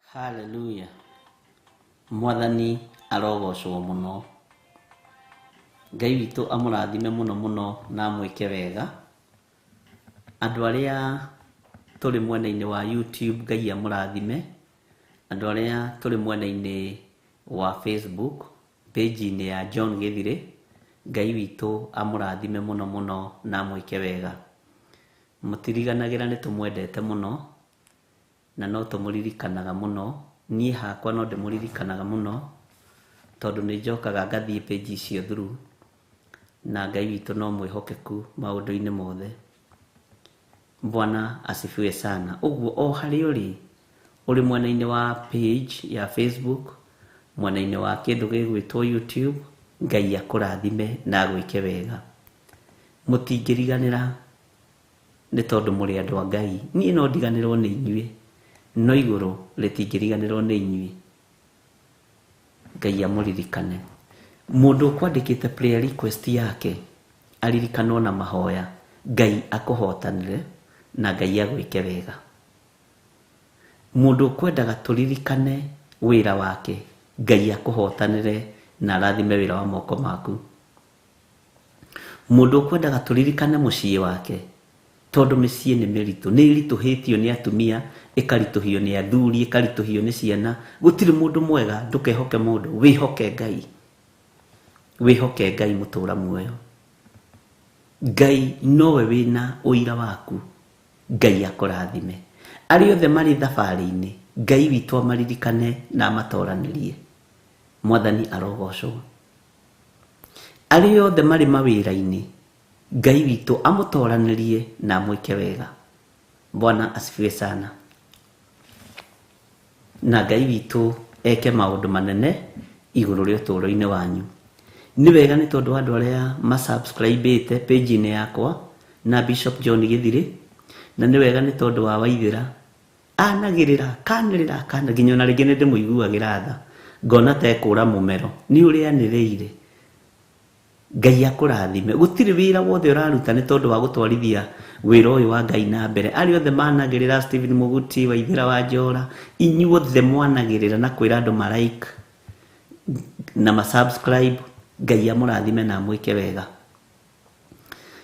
Haleluya. Mwathani arogocwo mũno. Ngai witũ amũrathime mũno mũno na amwĩke wega. Andũ arĩa tũrĩ mwena-inĩ wa YouTube, Ngai amũrathime. Andũ arĩa tũrĩ mwena-inĩ wa Facebook, page-inĩ ya John Gĩthirĩ, Ngai witũ amũrathime mũno mũno na amwĩke wega. Mũtiriganagĩra nĩ tũmwendete mũno na no tũmũririkanaga mũno. Niĩ hakwa no ndĩmũririkanaga mũno tondũ nĩ njokaga ngathiĩ page icio through, na Ngai witũ no mwĩhokeku maũndũ-inĩ mothe. Bwana asifiwe sana. Ũguo o harĩa ũrĩ, ũrĩ mwena-inĩ wa page ya Facebook, mwena-inĩ wa kĩndũ gĩgwĩtwo YouTube, Ngai akũrathime na agwĩke wega. Mũtingĩriganĩra nĩ tondũ mũrĩ andũ a Ngai. Niĩ no ndiganĩrwo nĩ inyuĩ, no igũrũ rĩtingĩriganĩrwo nĩ inyuĩ. Ngai amũririkane. Mũndũ ũkwandĩkĩte prayer request yake aririkanwo na mahoya, Ngai akũhotanĩre na Ngai agwĩke wega. Mũndũ ũkwendaga tũririkane wĩra wake, Ngai akũhotanĩre na arathime wĩra wa moko maku. Mũndũ ũkwendaga tũririkane mũciĩ wake, tondũ mĩciĩ nĩ mĩritũ, nĩ ĩritũhĩtio nĩ atumia, ĩkaritũhio nĩ athuri, ĩkaritũhio nĩ ciana. Gũtirĩ mũndũ mwega, ndũkehoke mũndũ, wĩhoke Ngai. Wĩhoke Ngai mũtũra muoyo. Ngai nowe wĩna ũira waku. Ngai akũrathime. Arĩa othe marĩ thabarĩ-inĩ, Ngai witũ amaririkane na amatoranĩrie. Mwathani arogocwo. Arĩa othe marĩ mawĩra-inĩ, Ngai witũ amũtoranĩrie na amwĩke wega. Bwana asifiwe sana. Na Ngai witũ eke maũndũ manene igũrũ rĩa ũtũũro-inĩ wanyu. Nĩ wega nĩ tondũ wa andũ arĩa masubscribĩte page-inĩ yakwa na Bishop John Gĩthirĩ, na nĩ wega nĩ tondũ wa Waithĩra anagĩrĩra kanĩrĩra kana nginya ona rĩngĩ nĩ ndĩmũiguagĩra tha, ngona ta ekũra mũmero nĩ ũrĩa anĩrĩire. Ngai akũrathime. Gũtirĩ wĩra wothe ũraruta nĩ tondũ wa gũtwarithia wĩra ũyũ wa Ngai na mbere. Arĩa othe managĩrĩra, Stephen Mũguti, Waithĩra wa Njora, inyuothe mwanagĩrĩra na kwĩra andũ ma like na ma subscribe, Ngai amũrathime na amwĩke wega.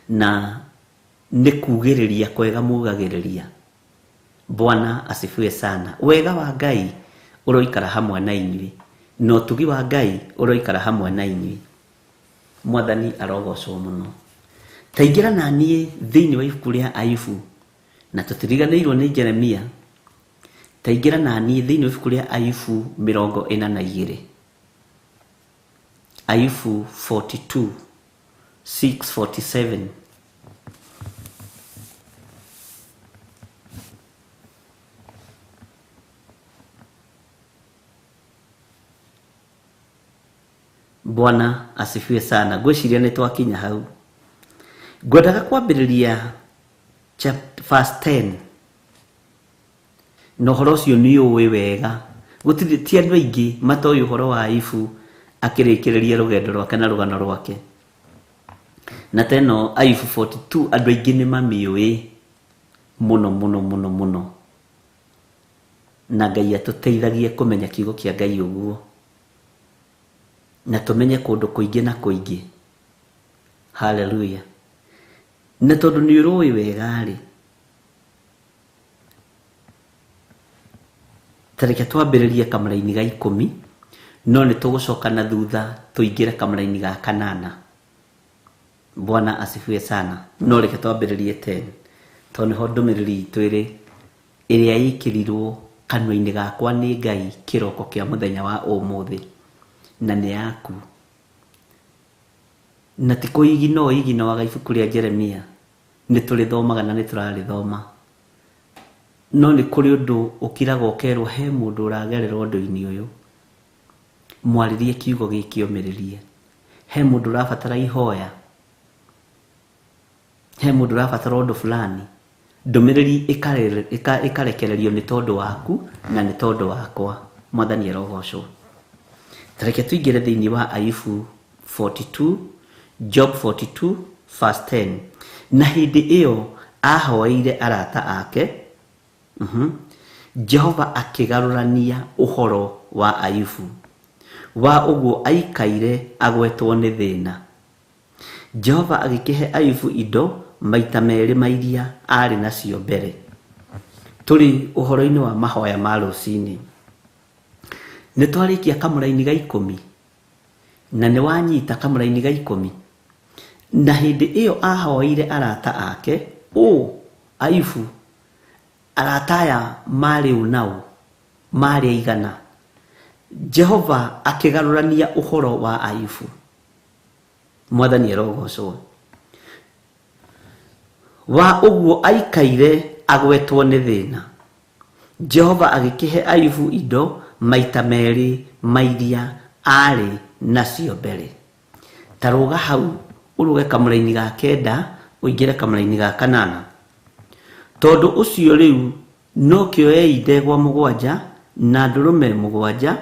Na nĩ kugĩrĩria kwega mugagĩrĩria. Bwana asifiwe sana. Wega wa Ngai ũroikara hamwe na inyuĩ, na ũtugi wa Ngai ũroikara hamwe na inyuĩ. Mwathani arogocwo mũno. Taingĩra na niĩ thĩinĩ wa ibuku rĩa Ayubu, na tũtiriganĩirwo nĩ Jeremia. Taingĩra na niĩ thĩinĩ wa ibuku rĩa Ayubu 42. Ayubu 42 647. Bwana asifiwe sana. Ngwĩciria nĩ twakinya hau. Ngwendaga kwambĩrĩria verse 10. Na ũhoro ũcio nĩ ũĩ wega. Gũtirĩ ti andũ aingĩ matoĩ ũhoro wa Ayubu akĩrĩkĩrĩria rũgendo rwake na rũgano rwake. Na teno Ayubu 42 andũ aingĩ nĩ mamĩũĩ mũno mũno mũno mũno. Na Ngai atũteithagie kũmenya kiugo kĩa Ngai ũguo, na tũmenye kũndũ kũingĩ na kũingĩ. Haleluya. Na tondũ nĩ ũrũĩ wega rĩ, ta reke twambĩrĩrie kamũraini ga 10, no nĩ tũgũcoka na thutha tũingĩre kamũraini ga 8. Bwana asifiwe sana. No reke twambĩrĩrie 10, tondũ nĩho ndũmĩrĩri itũ ĩrĩ, ĩrĩa ĩkĩrirwo kanua-inĩ gakwa nĩ Ngai kĩroko kĩa mũthenya wa ũmũthĩ, na nĩ yaku. Na ti kũigino iginoaga ibuku rĩa Jeremia, nĩ tũrĩthomaga na nĩ tũrarĩthoma. No nĩ kũrĩ ũndũ ũkiraga ũkerwo he mũndũ ũragerera ũndũ-inĩ ũyũ, mwarĩrie kiugo gĩkĩ ũmĩrĩrie. He mũndũ ũrabatara ihoya, he mũndũ ũrabatara ũndũ fulani, ndũmĩrĩri ĩkarekererio nĩ tondũ waku na nĩ tondũ wakwa. Mwathani arogocwo. Ta reke tũingĩre thĩinĩ wa Ayubu 42, Job 42 verse 10. Na hĩndĩ ĩyo ahoeire arata ake, Jehova akĩgarũrania ũhoro wa Ayubu wa ũguo aikaire agwetwo nĩ thĩna. Jehova agĩkĩhe Ayubu indo maita merĩ ma iria aarĩ nacio mbere. Tũrĩ ũhoro-inĩ wa mahoya ma rũcinĩ. Nĩ twarĩkia kamũraini ga ikũmi, na nĩ wanyita kamũraini ga ikũmi. Na hĩndĩ ĩyo ahoeire arata ake, ũ Ayubu, arata aya marĩ ũ na ũ, marĩ aigana. Jehova akĩgarũrania ũhoro wa Ayubu. Mwathani arogocwo. Wa ũguo aikaire agwetwo nĩ thĩna. Jehova agĩkĩhe Ayubu indo maita merĩ ma iria aarĩ nacio mbere. Ta rũga hau ũrũge kamũraini ga kenda ũingĩre kamũraini ga kanana. Tondũ ũcio rĩu no kĩoei ndegwa mũgwanja na ndũrũme mũgwanja.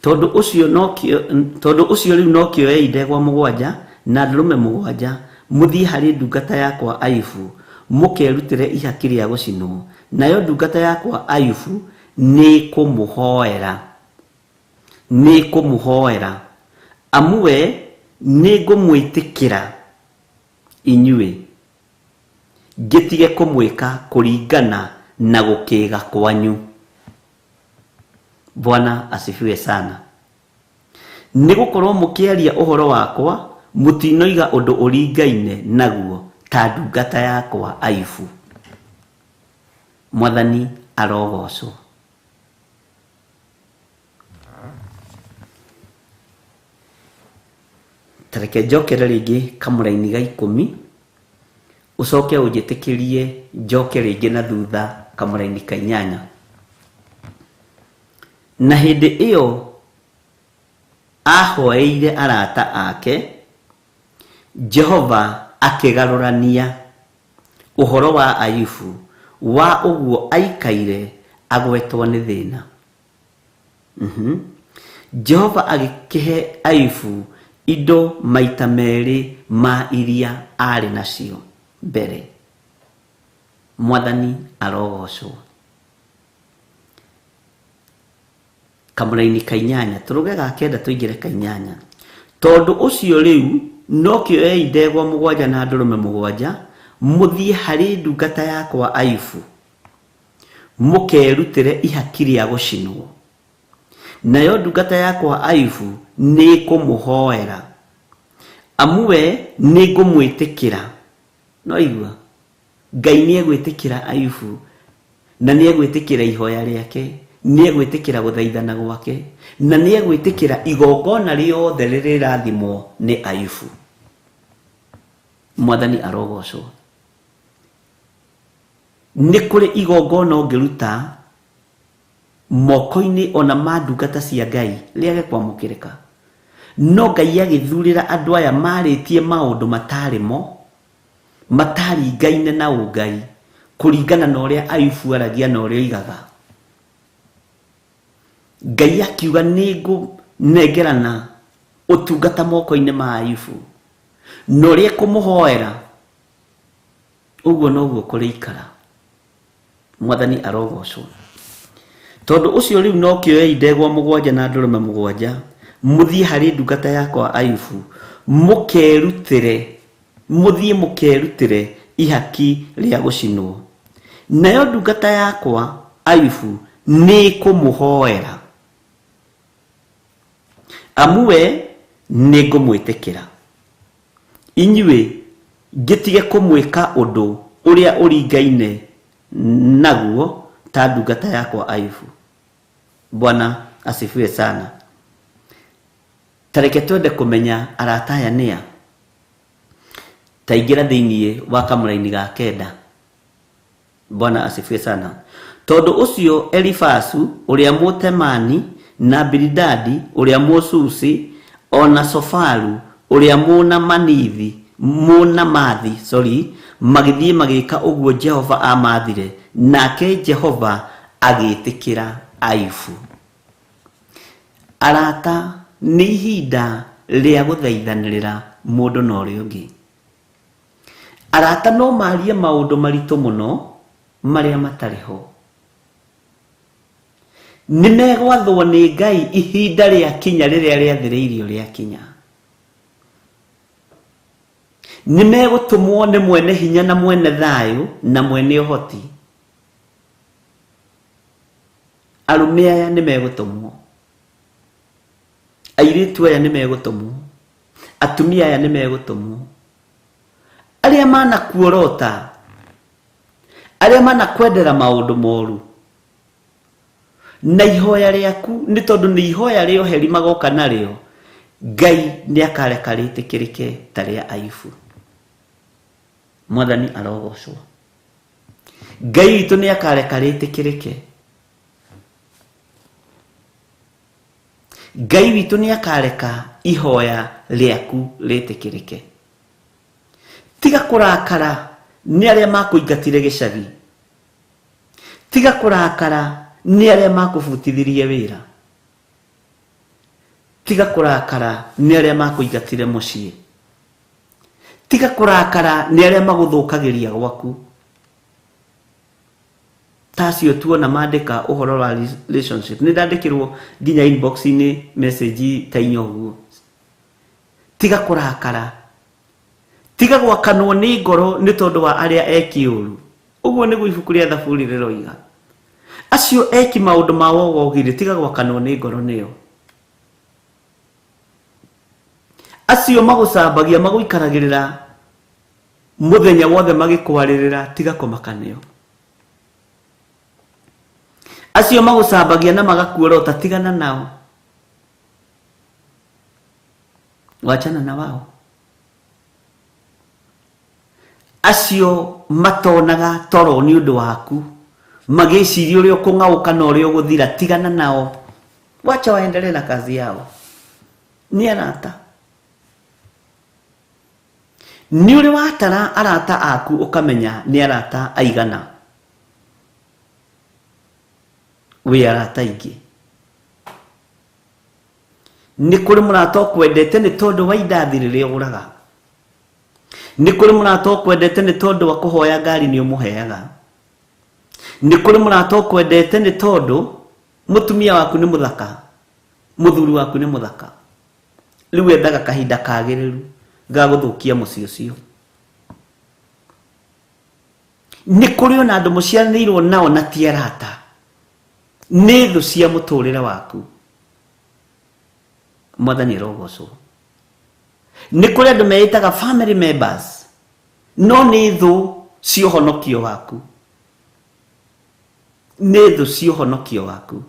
Tondũ ũcio rĩu no kĩoei ndegwa mũgwanja na ndũrũme mũgwanja, mũthiĩ harĩ ndungata yakwa Ayubu, mũkerutĩre ihaki rĩa gũcinwo. Nayo ndungata yakwa Ayubu nĩĩkũmũhoera. Nĩĩkũmũhoera. Amu we nĩngũmwĩtĩkĩra inyuĩ, ngĩtige kũmwĩka kũringana na gũkĩga kwanyu. Bwana asifiwe sana. Nĩ gũkorwo mũkĩaria ũhoro wakwa mũtinoiga ũndũ ũringaine naguo ta ndungata yakwa Ayubu. Mwathani arogocwo. Ta reke njokere rĩngĩ kamũraini ga ikũmi, ũcoke ũnjĩtĩkĩrie njoke rĩngĩ na thutha kamũraini ka inyanya. Na hĩndĩ ĩyo ahoeire arata ake, Jehova akĩgarũrania ũhoro wa Ayubu wa ũguo aikaire agwetwo nĩ thĩna. Jehova agĩkĩhe Ayubu indo maita merĩ ma iria aarĩ nacio mbere. Mwathani arogocwo. Kamũraini ka inyanya, tũrũge ga kenda tũingĩre ka inyanya. Tondũ ũcio rĩu no kĩoei ndegwa mũgwanja na ndũrũme mũgwanja, mũthiĩ harĩ ndungata yakwa Ayubu, mũkerutĩre ihaki rĩa gũcinwo. Nayo ndungata yakwa Ayubu nĩĩkũmũhoera. Amu we nĩngũmwĩtĩkĩra. No igua, Ngai nĩegwĩtĩkĩra Ayubu, na nĩegwĩtĩkĩra ihoya rĩake, nĩegwĩtĩkĩra gũthaithana gwake, na nĩegwĩtĩkĩra igongona rĩothe rĩrĩrathimwo nĩ Ayubu. Mwathani arogocwo. Nĩ kũrĩ igongona ũngĩruta moko-inĩ ona ma ndungata cia Ngai rĩage kwamũkĩrĩka. No Ngai agĩthurĩra andũ aya marĩtie maũndũ matarĩ mo, mataringaine na ũngai, kũringana na ũrĩa Ayubu aragia na ũrĩa oigaga. Ngai akiuga nĩngũnengerana ũtungata moko-inĩ ma Ayubu, na ũrĩa ekũmũhoera ũguo noguo kũrĩikara. Mwathani arogocwo. Tondũ ũcio rĩu no kĩoei ndegwa mũgwanja na ndũrũme mũgwanja, mũthiĩ harĩ ndungata yakwa Ayubu, mũkerutĩre, mũthiĩ mũkerutĩre ihaki rĩa gũcinwo. Nayo ndungata yakwa Ayubu nĩĩkũmũhoera. Amu we nĩngũmwĩtĩkĩra. Inyuĩ ngĩtige kũmwĩka ũndũ ũrĩa ũringaine naguo ta ndungata yakwa Ayubu. Bwana asifiwe sana. Ta reke twende kũmenya arata aya nĩa. Ta ingĩra thĩinĩ wa kamũraini ga kenda. Bwana asifiwe sana. Tondũ ũcio Elifasu ũrĩa Mũtemani na Bilidadi ũrĩa Mũsusi ona Sofaru ũrĩa Mũnamanithi Mũnamathi, sorry, magĩthiĩ magĩka ũguo Jehova amathire, nake Jehova agĩtĩkĩra Ayubu. Arata, nĩ ihinda rĩa gũthaithanĩrĩra Mũndũ na ũrĩa ũngĩ. Arata no marie maũndũ maritũ mũno marĩa matarĩ ho. Nĩ megwathwo nĩ Ngai ihinda rĩakinya rĩrĩa rĩathĩrĩirio rĩakinya. Nĩ megũtũmwo nĩ mwene hinya na mwene thayũ na mwene ũhoti. Arũme aya nĩ megũtũmwo. Airĩtu aya nĩ megũtũmwo. Atumia aya nĩ megũtũmwo. Arĩa manakuorota, arĩa manakwendera maũndũ moru, na ihoya rĩaku nĩ tondũ nĩ ihoya rĩa ũheri magoka narĩo, Ngai nĩ akareka rĩtĩkĩrĩke ta rĩa Ayubu. Mwathani arogocwo. Ngai witũ nĩ akareka rĩtĩkĩrĩke. Ngai witũ nĩ akareka ihoya rĩaku rĩtĩkĩrĩke. Tiga kũrakara nĩ arĩa makũingatire gĩcagi. Tiga kũrakara nĩ arĩa makũbutithirie wĩra. Tiga kũrakara nĩ arĩa makũingatire mũciĩ. Tiga kũrakara nĩ arĩa magũthũkagĩria gwaku. Ta acio tuona mandĩka ũhoro wa relationship. Nĩ ndandĩkĩrwo nginya inbox-inĩ message ta inya ũguo. Tiga kũrakara. Tiga gwakanwo nĩ ngoro nĩ tondũ wa arĩa eki ũru. Ũguo nĩguo ibuku rĩa Thaburi rĩroiga. Acio eki maũndũ ma wogogi-rĩ, tiga gwakanwo nĩ ngoro nĩo. Acio magũcambagia magũikaragĩrĩra mũthenya wothe magĩkwarĩrĩra, tiga kũmaka nĩo. Acio magũcambagia na magakuorota, tigana nao. Wachana na wao. Acio matonaga toro nĩ ũndũ waku, magĩciria ũrĩa ũkũng'aũka na ũrĩa ũgũthira, tigana nao. Wacha waendelee na kazi yao. Nĩ arata. Nĩ ũrĩ watara arata aku ũkamenya nĩ arata aigana. Wĩ arata aingĩ. Nĩ kũrĩ mũrata ũkwendete nĩ tondũ wa indathi rĩrĩa ũgũraga. Nĩ kũrĩ mũrata ũkwendete nĩ tondũ wa kũhoya ngari nĩ ũmũheaga. Nĩ kũrĩ mũrata ũkwendete nĩ tondũ mũtumia waku nĩ mũthaka, mũthuri waku nĩ mũthaka. Rĩu ethaga kahinda kagĩrĩru ga gũthũkia mũciĩ ũcio. Nĩ kũrĩ ona andũ mũciaranĩirwo nao na ti arata. Nĩ thũ cia mũtũrĩre waku. Mwathani arogocwo. Nĩ kũrĩ andũ meĩtaga family members, no nĩ thũ cia ũhonokio waku. Nĩ thũ cia ũhonokio waku.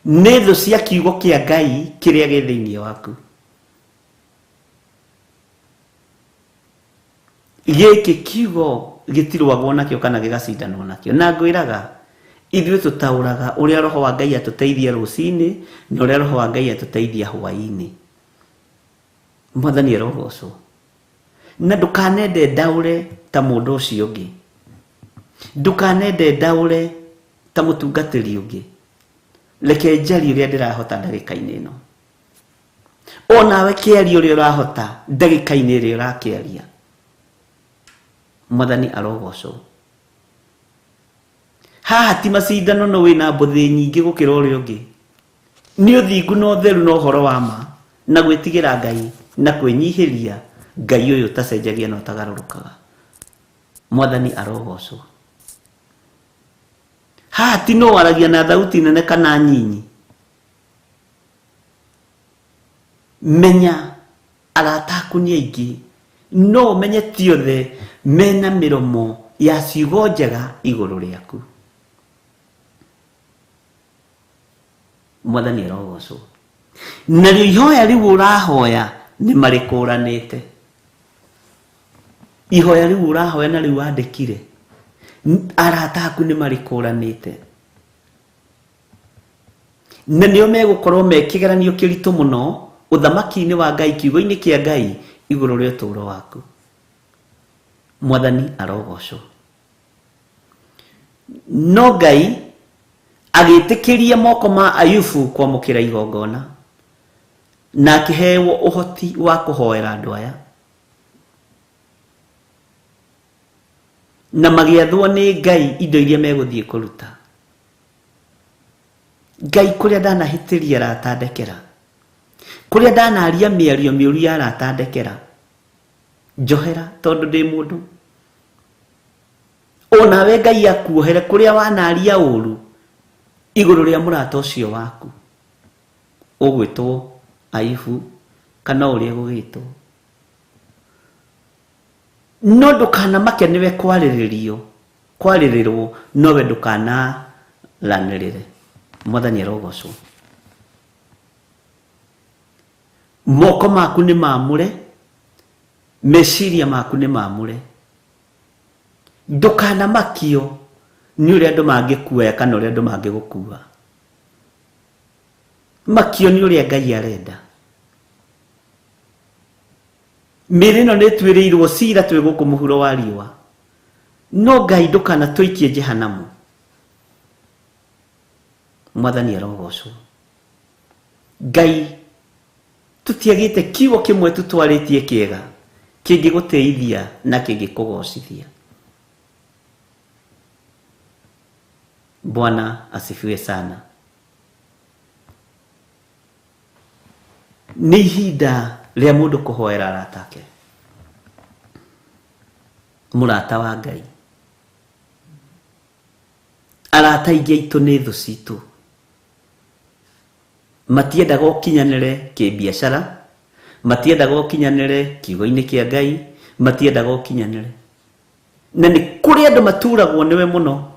Nĩ thũ cia kiugo kĩa Ngai kĩrĩa gĩ thĩinĩ waku. Gĩkĩ kiugo gĩtirũagwo nakĩo kana gĩgacindanwo nakĩo. Na ngwĩraga, ithuĩ tũtaũraga ũrĩa Roho wa Ngai atũteithia rũcinĩ na ũrĩa Roho wa Ngai atũteithia hwaĩ-inĩ. Mwathani arogocwo. Na ndũkanende ndaũre ta mũndũ ũcio ũngĩ. Ndũkanende ndaũre ta mũtungatĩri ũngĩ. Reke njarie ũrĩa ndĩrahota ndagĩka-inĩ ĩno. O nawe kĩaria ũrĩa ũrahota ndagĩka-inĩ ĩrĩa ũrakĩaria. Mwathani arogocwo. Haha ti macindano no wĩna mbũthĩ nyingĩ gũkĩra ũrĩa ũngĩ. Nĩ ũthingu na ũtheru na ũhoro wa ma na gwĩtigĩra Ngai na kwĩnyihĩria Ngai ũyũ ũtacenjagia na ũtagarũrũkaga. Mwathani arogocwo. Haha ti nũ waragia na thauti nene kana nyinyi. Menya arata aku nĩ aingĩ, no ũmenye ti othe mena mĩromo ya ciugo njega igũrũ rĩaku. Mwathani arogocwo. Narĩo ihoya rĩu ũrahoya nĩ marĩkũranĩte. Ihoya rĩu ũrahoya na rĩu wandĩkire, arata aku nĩ marĩkũranĩte. Na nĩo megũkorwo me kĩgeranio kĩritũ mũno ũthamaki-inĩ wa Ngai, kiugo-inĩ kĩa Ngai igũrũ rĩa ũtũũro waku. Mwathani arogocwo. No Ngai agĩtĩkĩria moko ma Ayubu kwamũkĩra igongona. Na akĩhewo ũhoti wa kũhoera andũ aya. Na magĩathwo nĩ Ngai indo iria megũthiĩ kũruta. Ngai kũrĩa ndanahĩtĩria arata ndekera. Kũrĩa ndanaria mĩario mĩũru ya arata ndekera. Njohera tondũ ndĩ mũndũ. Onawe Ngai akuohere kũrĩa wanaria ũru igũrũ rĩa mũrata ũcio waku. Ũgwĩtwo Ayubu kana ũrĩa gũgĩtwo. No ndũkanamake nĩwe kwarĩrĩrio, kwarĩrĩrwo nowe ndũkanaranĩrĩre. Mwathani arogocwo. Moko maku nĩ mamũre, meciria maku nĩ mamũre. Ndũkanamakio nĩ ũrĩa andũ mangĩkuoya kana ũrĩa andũ mangĩgũkua. Makio nĩ ũrĩa Ngai arenda. Mĩĩrĩ ĩno nĩ ĩtuĩrĩirwo cira twĩ gũkũ mũhuro wa riũa. No Ngai ndũkanatũikie jehanamu. Mwathani arogocwo. Ngai tũtiagĩte kiugo kĩmwe tu twarĩtie kĩega kĩngĩgũtĩithia na kĩngĩkũgocithia. Bwana asifiwe sana. Nĩ ihinda rĩa mũndũ kũhoera arata ake. Mũrata wa Ngai. Arata aingĩ aitũ nĩ thũ citũ. Matiendaga ũkinyanĩre kĩbiacara, matiendaga ũkinyanĩre kiugo-inĩ kĩa Ngai, matiendaga ũkinyanĩre. Na nĩ kũrĩ andũ maturagwo nĩwe mũno.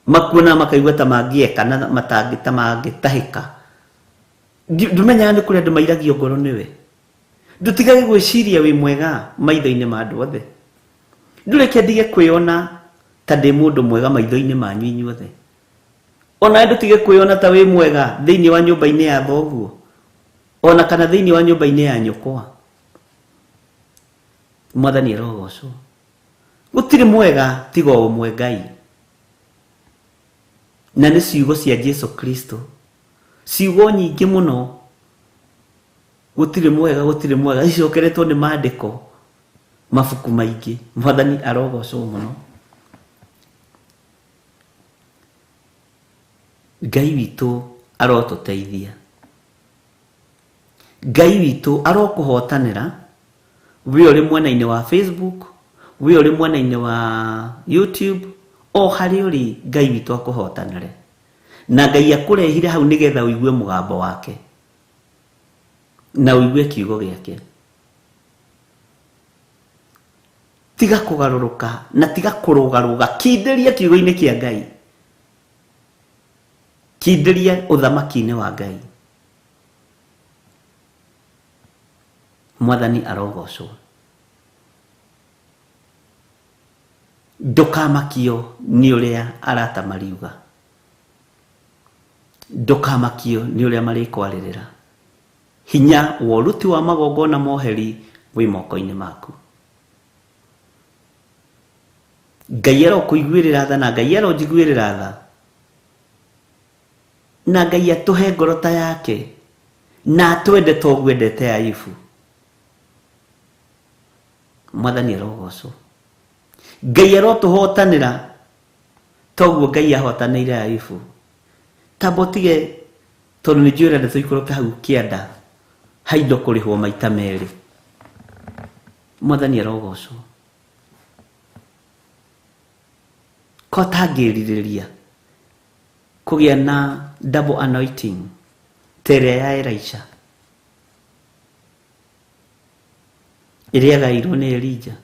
Makuona makaigua ta mangĩeka na matangĩ ta mangĩtahĩka. Ndũmenyaga nĩ kũrĩ andũ mairagio ngoro nĩwe. Ndũtigage gwĩciria wĩ mwega maitho-inĩ ma andũ othe. Ndũreke ndige kwĩona ta ndĩ mũndũ mwega maitho-inĩ manyu inyuothe. Onawe ndũtige kwĩona ta wĩ mwega thĩinĩ wa nyũmba-inĩ ya thoguo, ona kana thĩinĩ wa nyũmba-inĩ ya nyũkwa. Mwathani arogocwo. Gũtirĩ mwega tiga o ũmwe Ngai. Na nĩ ciugo cia Jesu Kristo. Ciugo nyingĩ mũno. Gũtirĩ mwega, gũtirĩ mwega. Icokeretwo nĩ maandĩko mabuku maingĩ. Mwathani arogocwo mũno. Ngai witũ arotũteithia. Ngai witũ arokũhotanĩra we ũrĩ mwena-inĩ wa Facebook, we ũrĩ mwena-inĩ wa YouTube, o harĩa ũrĩ Ngai witũ akũhotanĩre. Na Ngai akũrehire hau nĩgetha ũigue mũgambo wake na ũigue kiugo gĩake. Tiga kũgarũrũka na tiga kũrũgarũga, kindĩria kiugo-inĩ kĩa Ngai. Kindĩria ũthamaki-inĩ wa Ngai. Mwathani arogocwo. Ndũkamakio nĩ ũrĩa arata mariuga. Ndũkamakio nĩ ũrĩa marĩkwarĩrĩra. Hinya wa ũruti wa magongona moheri wĩ moko-inĩ maku. Ngai arokũiguĩrĩra tha na Ngai aronjiguĩrĩra tha. Na Ngai atũhe ngoro ta yake na atwende ta ũguo endete Ayubu. Mwathani arogocwo. Ngai arotũhotanĩra ta ũguo Ngai ahotanĩire Ayubu. Tamba ũtige tondũ nĩ njũĩ ũrenda tũikũrũke hau kĩanda ha indo kũrĩhwo maita merĩ. Mwathani arogocwo. Ko tangĩrirĩria kũgĩa na double anointing ta ĩrĩa ya Elisha ĩrĩa agairwo nĩ Elijah.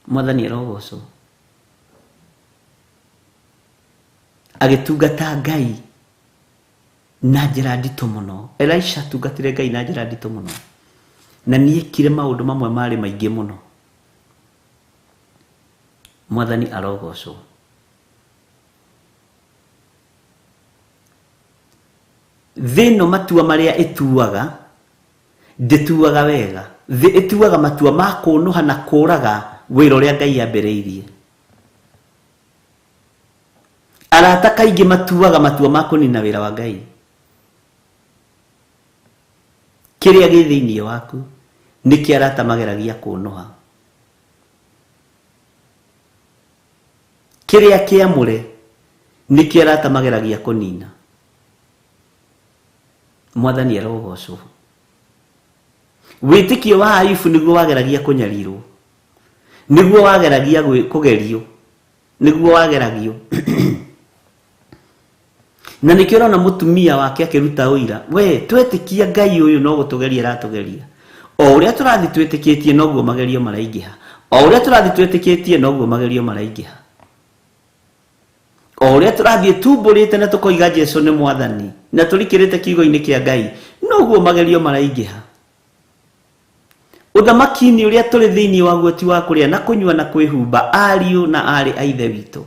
Mwathani arogocwo. Agĩtungata Ngai na njĩra nditũ mũno. Elisha atungatire Ngai na njĩra nditũ mũno. Na nĩekire maũndũ mamwe marĩ maingĩ mũno. Mwathani arogocwo. Thĩ ĩno matua marĩa ĩtuaga, ndĩtuaga wega. Thĩ ĩtuaga matua ma kũnũha na kũraga wĩra ũrĩa Ngai ambĩrĩirie. Arata kaingĩ matuaga matua ma kũnina wĩra wa Ngai. Kĩrĩa gĩ thĩinĩ waku nĩkĩo arata mageragia kũnũha. Kĩrĩa kĩamũre nĩkĩo arata mageragia kũnina. Mwathani arogocwo. Wĩtĩkio wa Ayubu nĩguo wageragia kũnyarirwo, nĩguo wageragia kũgerio, nĩguo wageragio. Na nĩkĩo ũrona mũtumia wake akĩruta ũira, we twetĩkia Ngai ũyũ no gũtũgeria aratũgeria. O ũrĩa tũrathiĩ twĩtĩkĩtie noguo magerio maraingĩha. O ũrĩa tũrathiĩ twĩtĩkĩtie noguo magerio maraingĩha. O ũrĩa tũrathiĩ tumbũrĩte na tũkoiga Jesu nĩ mwathani na tũrikĩrĩte kiugo-inĩ kĩa Ngai noguo magerio maraingĩha. Ũthamaki-inĩ ũrĩa tũrĩ thĩinĩ waguo ti wa kũrĩa na kũnyua na kwĩhumba, ariũ na aarĩ a Ithe witũ.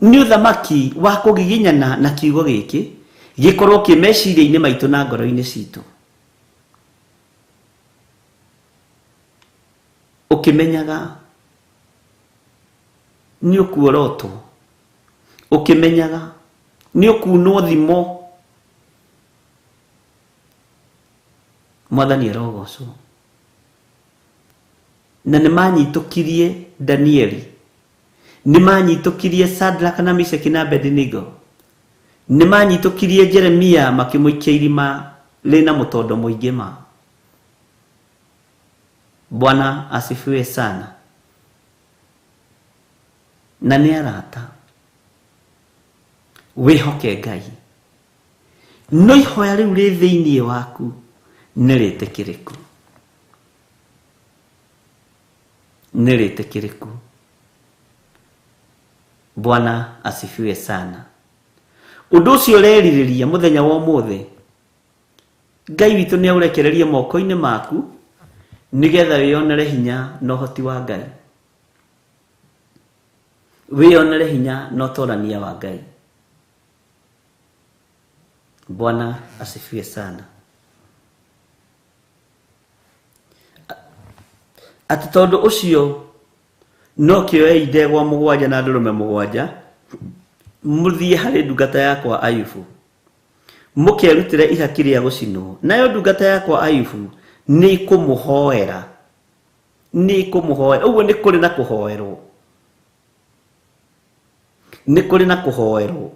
Nĩ ũthamaki wa kũgiginyana na kiugo gĩkĩ gĩkorwo kĩ meciria-inĩ maitũ na ngoro-inĩ citũ. Ũkĩmenyaga nĩ ũkuorotwo, ũkĩmenyaga nĩ ũkunwo thimo. Mwathani arogocwo. Na nĩ manyitũkirie Danieli, nĩ manyitũkirie Shadrach na Meshaki na Abednego, nĩ manyitũkirie Jeremia makĩmũikia irima rĩna mũtondo mũingĩ ma. Bwana asifiwe sana. Na nĩ arata, wĩhoke Ngai. No ihoya rĩu rĩ thĩinĩ waku nĩ rĩtĩkĩrĩku, nĩ rĩtĩkĩrĩku. Bwana asifiwe sana. Ũndũ ũcio ũrerirĩria mũthenya wa ũmũthĩ, Ngai witũ nĩ aũrekererie moko-inĩ maku nĩgetha wĩyonere hinya na ũhoti wa Ngai, wĩyonere hinya na ũtorania wa Ngai. Bwana asifiwe sana. Atĩ tondũ ũcio no kĩoei ndegwa mũgwanja na ndũrũme mũgwanja, mũthiĩ harĩ ndungata yakwa Ayubu, mũkerutĩre ihaki rĩa gũcinwo, nayo ndungata yakwa Ayubu nĩ ĩkũmũhoera, nĩ ĩkũmũhoera. Ũguo nĩ kũrĩ na kũhoerwo, nĩ kũrĩ na kũhoerwo.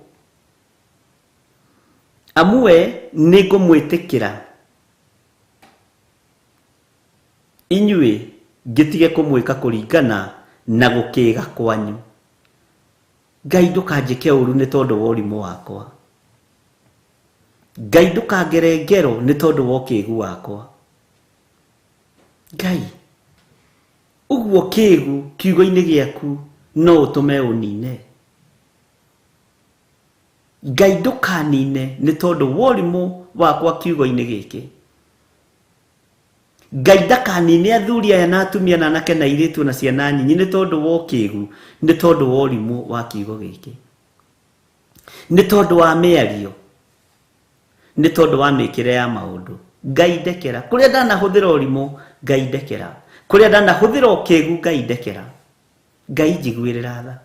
Amwe nĩ ngũmwĩtĩkĩra inyuĩ, ngĩtige kũmwĩka kũringana na gũkĩga kwanyu. Ngai ndũkanjĩke ũru nĩ tondũ wa ũrimũ wakwa. Ngai ndũkangere ngero nĩ tondũ wa ũkĩgu wakwa. Ngai ũguo kĩgu kiugo-inĩ gĩaku no ũtũme ũnine. Ngai ndũkanine nĩ tondũ wa ũrimũ wakwa kiugo-inĩ gĩkĩ. Ngai ndakanine athuri aya na atumia na anake na airĩtu na ciana nyinyi nĩ tondũ wa ũkĩgu, nĩ tondũ wa ũrimũ wa kiugo gĩkĩ, nĩ tondũ wa mĩario, nĩ tondũ wa mĩkĩre ya maũndũ. Ngai ndekera kũrĩa ndanahũthĩra ũrimũ, Ngai ndekera kũrĩa ndanahũthĩra ũkĩgu, Ngai ndekera. Ngai njiguĩrĩra tha,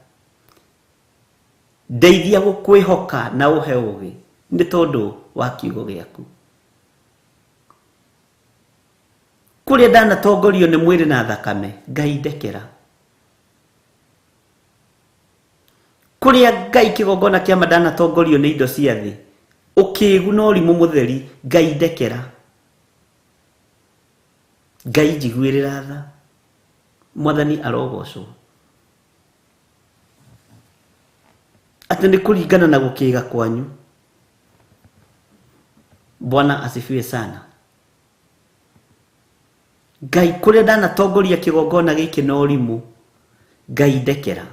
ndeithia gũkwĩhoka na ũhe ũgĩ nĩ tondũ wa kiugo gĩaku. Kũrĩa ndanatongorio nĩ mwĩrĩ na thakame, Ngai ndekera. Kũrĩa Ngai kĩgongona kĩama ndanatongorio nĩ indo cia thĩ, ũkĩgu na ũrimũ mũtheri, Ngai ndekera. Ngai njiguĩrĩra tha. Mwathani arogocwo. Atĩ nĩ kũringana na gũkĩga kwanyu. Bwana asifiwe sana. Ngai kũrĩa ndanatongoria kĩgongona gĩkĩ na ũrimũ, Ngai ndekera.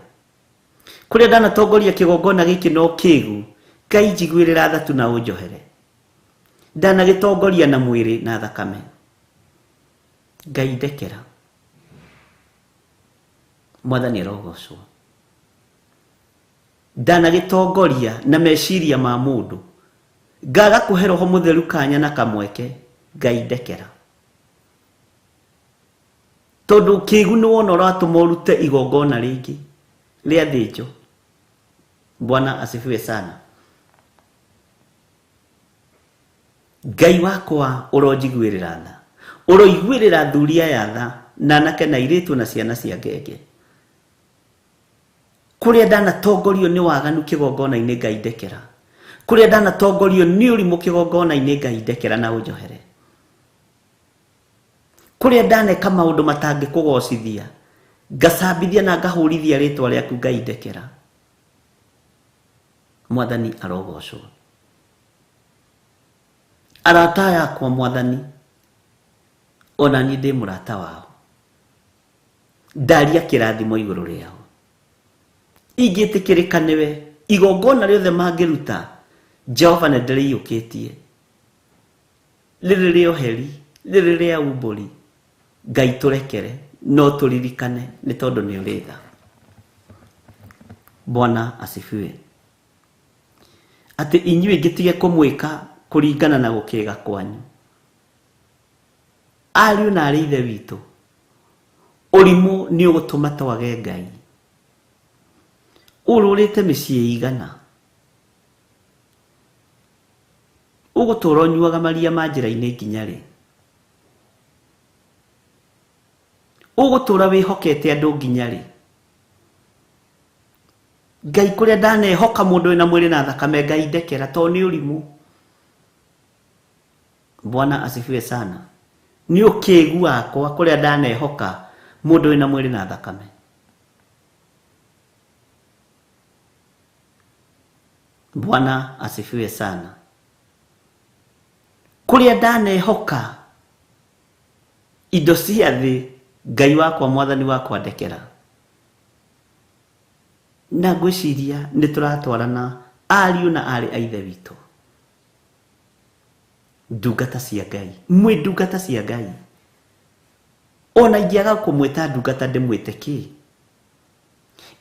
Kũrĩa ndanatongoria kĩgongona gĩkĩ na ũkĩgu, Ngai njiguĩrĩra tha tu na ũnjohere. Ndanagĩtongoria na mwĩrĩ na thakame, Ngai ndekera. Mwathani arogocwo. Ndanagĩtongoria na meciria ma mũndũ, ngaga kũhe roho mũtheru kanya na kamweke, Ngai ndekera. Tondũ kĩgu nĩ wona ũratũma ũrute igongona rĩngĩ rĩa thĩnjo. Bwana asifiwe sana. Ngai wakwa ũronjiguĩrĩra tha, ũroiguĩrĩra thuri aya tha, na anake na airĩtu na ciana cia ngenge. Kũrĩa ndanatongorio nĩ waganu kĩgongona-inĩ Ngai ndekera, kũrĩa ndanatongorio nĩ ũrimũ kĩgongona-inĩ Ngai ndekera na ũnjohere, kũrĩa ndaneka maũndũ matangĩkũgocithia ngacambithia na ngahũrithia rĩtwa rĩaku Ngai ndekera. Mwathani arogocwo. Arata yakwa Mwathani, ona niĩ ndĩ mũrata wao, ndaria kĩrathimo igũrũ rĩao, ingĩtĩkĩrĩka nĩwe, igongona rĩothe mangĩruta Jehova nĩ ndĩrĩiyũkĩtie, rĩrĩ rĩa ũheri, rĩrĩ rĩa umbũri, Ngai tũrekere, no tũririkane nĩ tondũ nĩ ũrĩ tha. Bwana asifiwe. Atĩ inyuĩ ngĩtige kũmwĩka kũringana na gũkĩga kwanyu. Ariũ na arĩ ithe witũ, ũrimũ nĩ ũgũtũma twage Ngai. Ũrũrĩte mĩciĩ igana, ũgũtũra ũnyuaga maria ma njĩra-inĩ nginya rĩ? Ũgũtũra wĩhokete andũ nginya rĩ? Ngai kũrĩa ndanehoka mũndũ wĩna mwĩrĩ na thakame, Ngai ndekera, tondũ nĩ ũrimũ. Bwana asifiwe sana. Nĩ ũkĩgu wakwa kũrĩa ndanehoka mũndũ wĩna mwĩrĩ na thakame. Bwana asifiwe sana. Kũrĩa ndanehoka indo cia thĩ, Ngai wakwa Mwathani wakwa ndekera. Na ngwĩciria nĩ tũratwarana ariũ na arĩ a ithe witũ, ndungata cia Ngai, mwĩ ndungata cia Ngai. Ona ingĩaga kũmwĩta ndungata ndĩmwĩte kĩ?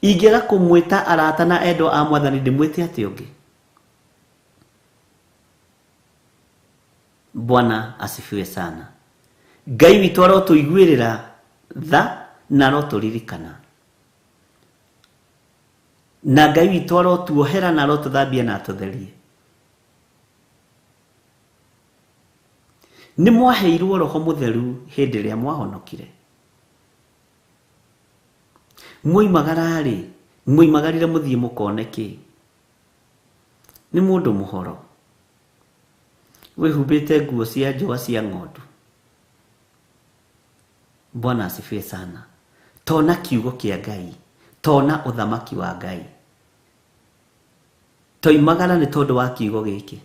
Ingĩaga kũmwĩta arata na endwa a Mwathani ndĩmwĩte atĩ ũngĩ? Bwana asifiwe sana. Ngai witũ arotũiguĩrĩra tha na arotũririkana, na Ngai witũ arotuohera na arotũthambia na atũtherie. Nĩ mwaheirwo Roho Mũtheru hĩndĩ ĩrĩa mwahonokire. Mwoimagara-rĩ, mwoimagarire mũthiĩ mũkone kĩ? Nĩ mũndũ mũhoro wĩhumbĩte nguo cia njũa cia ng'ondu. Bwana asifiwe sana. Tona kiugo kĩa Ngai, tona ũthamaki wa Ngai. Toimagara nĩ tondũ wa kiugo gĩkĩ.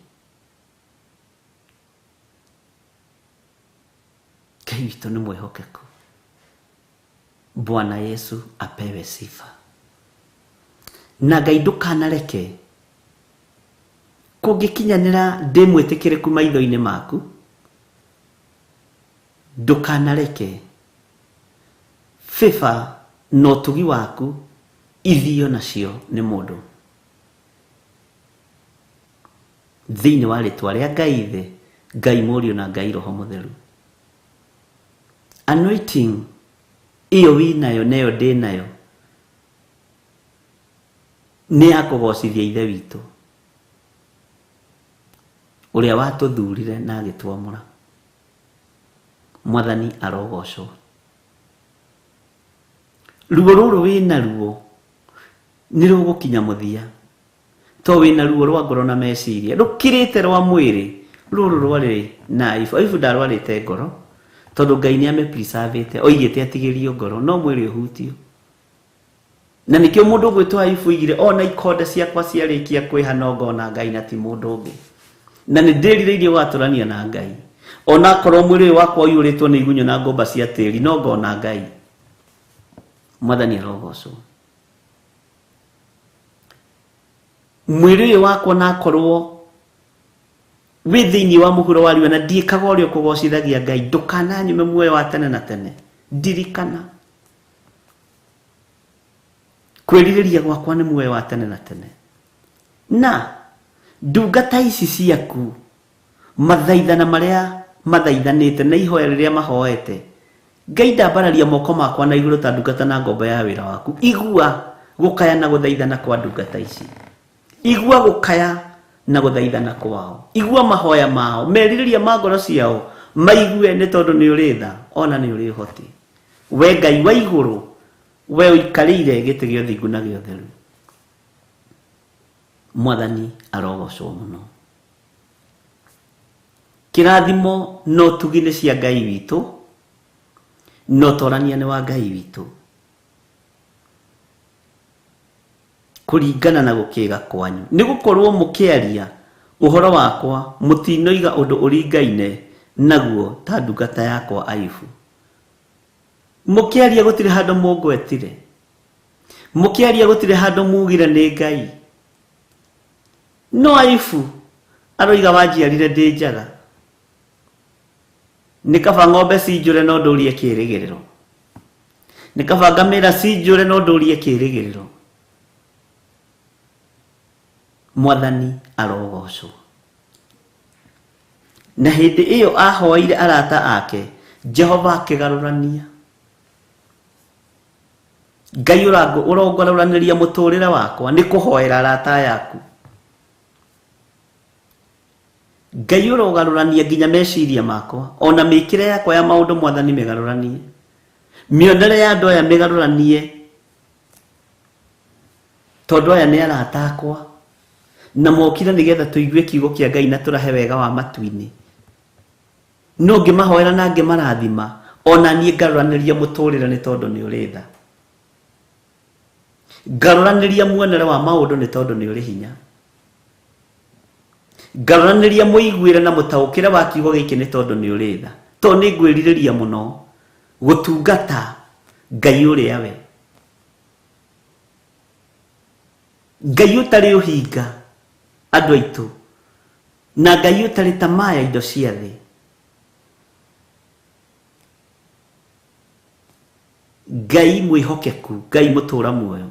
Ngai witũ nĩ mwĩhokeku. Bwana Yesu apewe sifa. Na Ngai ndũkanareke kũngĩkinyanĩra ndĩ mwĩtĩkĩrĩku maitho-inĩ maku, ndũkanareke favor na ũtugi waku ithio nacio nĩ mũndũ. Thĩinĩ wa rĩtwa rĩa Ngai Ithe, Ngai Mũriũ na Ngai Roho Mũtheru. Anointing iyo wĩnayo neyo ndĩnayo nĩ ya kũgocithia Ithe witũ ũrĩa watũthurire na agĩtwamũra. Mwathani arogocwo. Ruo rũrũ wĩnaruo nĩ rũgũkinya mũthia, to wĩna ruo rwa ngoro na meciria rũkirĩte rwa mwĩrĩ. Rũrũ rwarĩ na Ayubu. Ayubu ndarwarĩte ngoro tondũ Ngai nĩ amĩpreservĩte, oigĩte atigĩrio ngoro no mwĩrĩ ũhutio. Na nĩkĩo mũndũ ũgwĩtwo Ayubu oigire, ona ikonde ciakwa ciarĩkia kwĩha no ngona Ngai na ti mũndũ ũngĩ. Na nĩ ndĩrirĩirie gwatũrania na Ngai, ona akorwo mwĩrĩ ũyũ wakwa ũiyũrĩtwo nĩ igunyũ na ngũmba cia tĩri, no ngona Ngai. Mwathani arogocwo. Mwĩrĩ ũyũ wakwa na akorwo wĩ thĩinĩ wa mũhuro wa riũa na ndiĩkaga ũrĩa ũkũgocithagia Ngai, ndũkananyume muoyo wa tene na tene. Ndirikana kwĩrirĩria gwakwa nĩ muoyo wa tene na tene. Na ndungata ici ciaku mathaithana marĩa mathaithanĩte na ihoya rĩrĩa mahoete, Ngai ndambararia moko makwa na igũrũ ta ndungata na ngombo ya wĩra waku. Igua gũkaya na gũthaithana kwa ndungata ici, igua gũkaya na gũthaithana kwao. Igua mahoya mao, merirĩria ma ngoro ciao maigue, nĩ tondũ nĩ ũrĩ tha ona nĩ ũrĩ ũhoti. We Ngai wa igũrũ, we ũikarĩire gĩtĩ gĩa ũthingu na gĩa ũtheru. Mwathani arogocwo mũno. Kĩrathimo na ũtugi nĩ cia Ngai witũ, na ũtorania nĩ wa Ngai witũ, kũringana na gũkĩga kwanyu. Nĩ gũkorwo mũkĩaria ũhoro wakwa mũtinoiga ũndũ ũringaine naguo ta ndungata yakwa Ayubu. Mũkĩaria gũtirĩ handũ mũngwetire, mũkĩaria gũtirĩ handũ mugire nĩ Ngai. No Ayubu aroiga wanjiarire ndĩ njaga, nĩ kaba ng'ombe cinjũre no ndũrie kĩrĩgĩrĩro, nĩ kaba ngamĩra cinjũre no ndũrie kĩrĩgĩrĩro. Mwathani arogocwo. Na hĩndĩ ĩyo ahoeire arata ake, Jehova akĩgarũrania. Ngai ũrongoranĩria mũtũrĩre wakwa nĩ kũhoera arata yaku. Ngai ũrogarũrania nginya meciria makwa ona mĩkĩre yakwa ya maũndũ, Mwathani mĩgarũranie, mĩonere ya andũ aya mĩgarũranie, tondũ aya nĩ arata akwa na mokire nĩgetha tũigue kiugo kĩa Ngai na tũrahe wega wa matu-inĩ. No ngĩmahoera na ngĩmarathima, ona niĩ ngarũranĩria mũtũrĩre nĩ tondũ nĩ ũrĩ tha. Ngarũranĩria muonere wa maũndũ nĩ tondũ nĩ ũrĩ hinya. Ngarũranĩria mũiguĩre na mũtaũkĩre wa kiugo gĩkĩ nĩ tondũ nĩ ũrĩ tha. Tondũ nĩ ngwĩrirĩria mũno gũtungata Ngai ũrĩa we, Ngai ũtarĩ ũhinga andũ aitũ, na Ngai ũtarĩ tamaa ya indo cia thĩ. Ngai mwĩhokeku, Ngai mũtũra muoyo,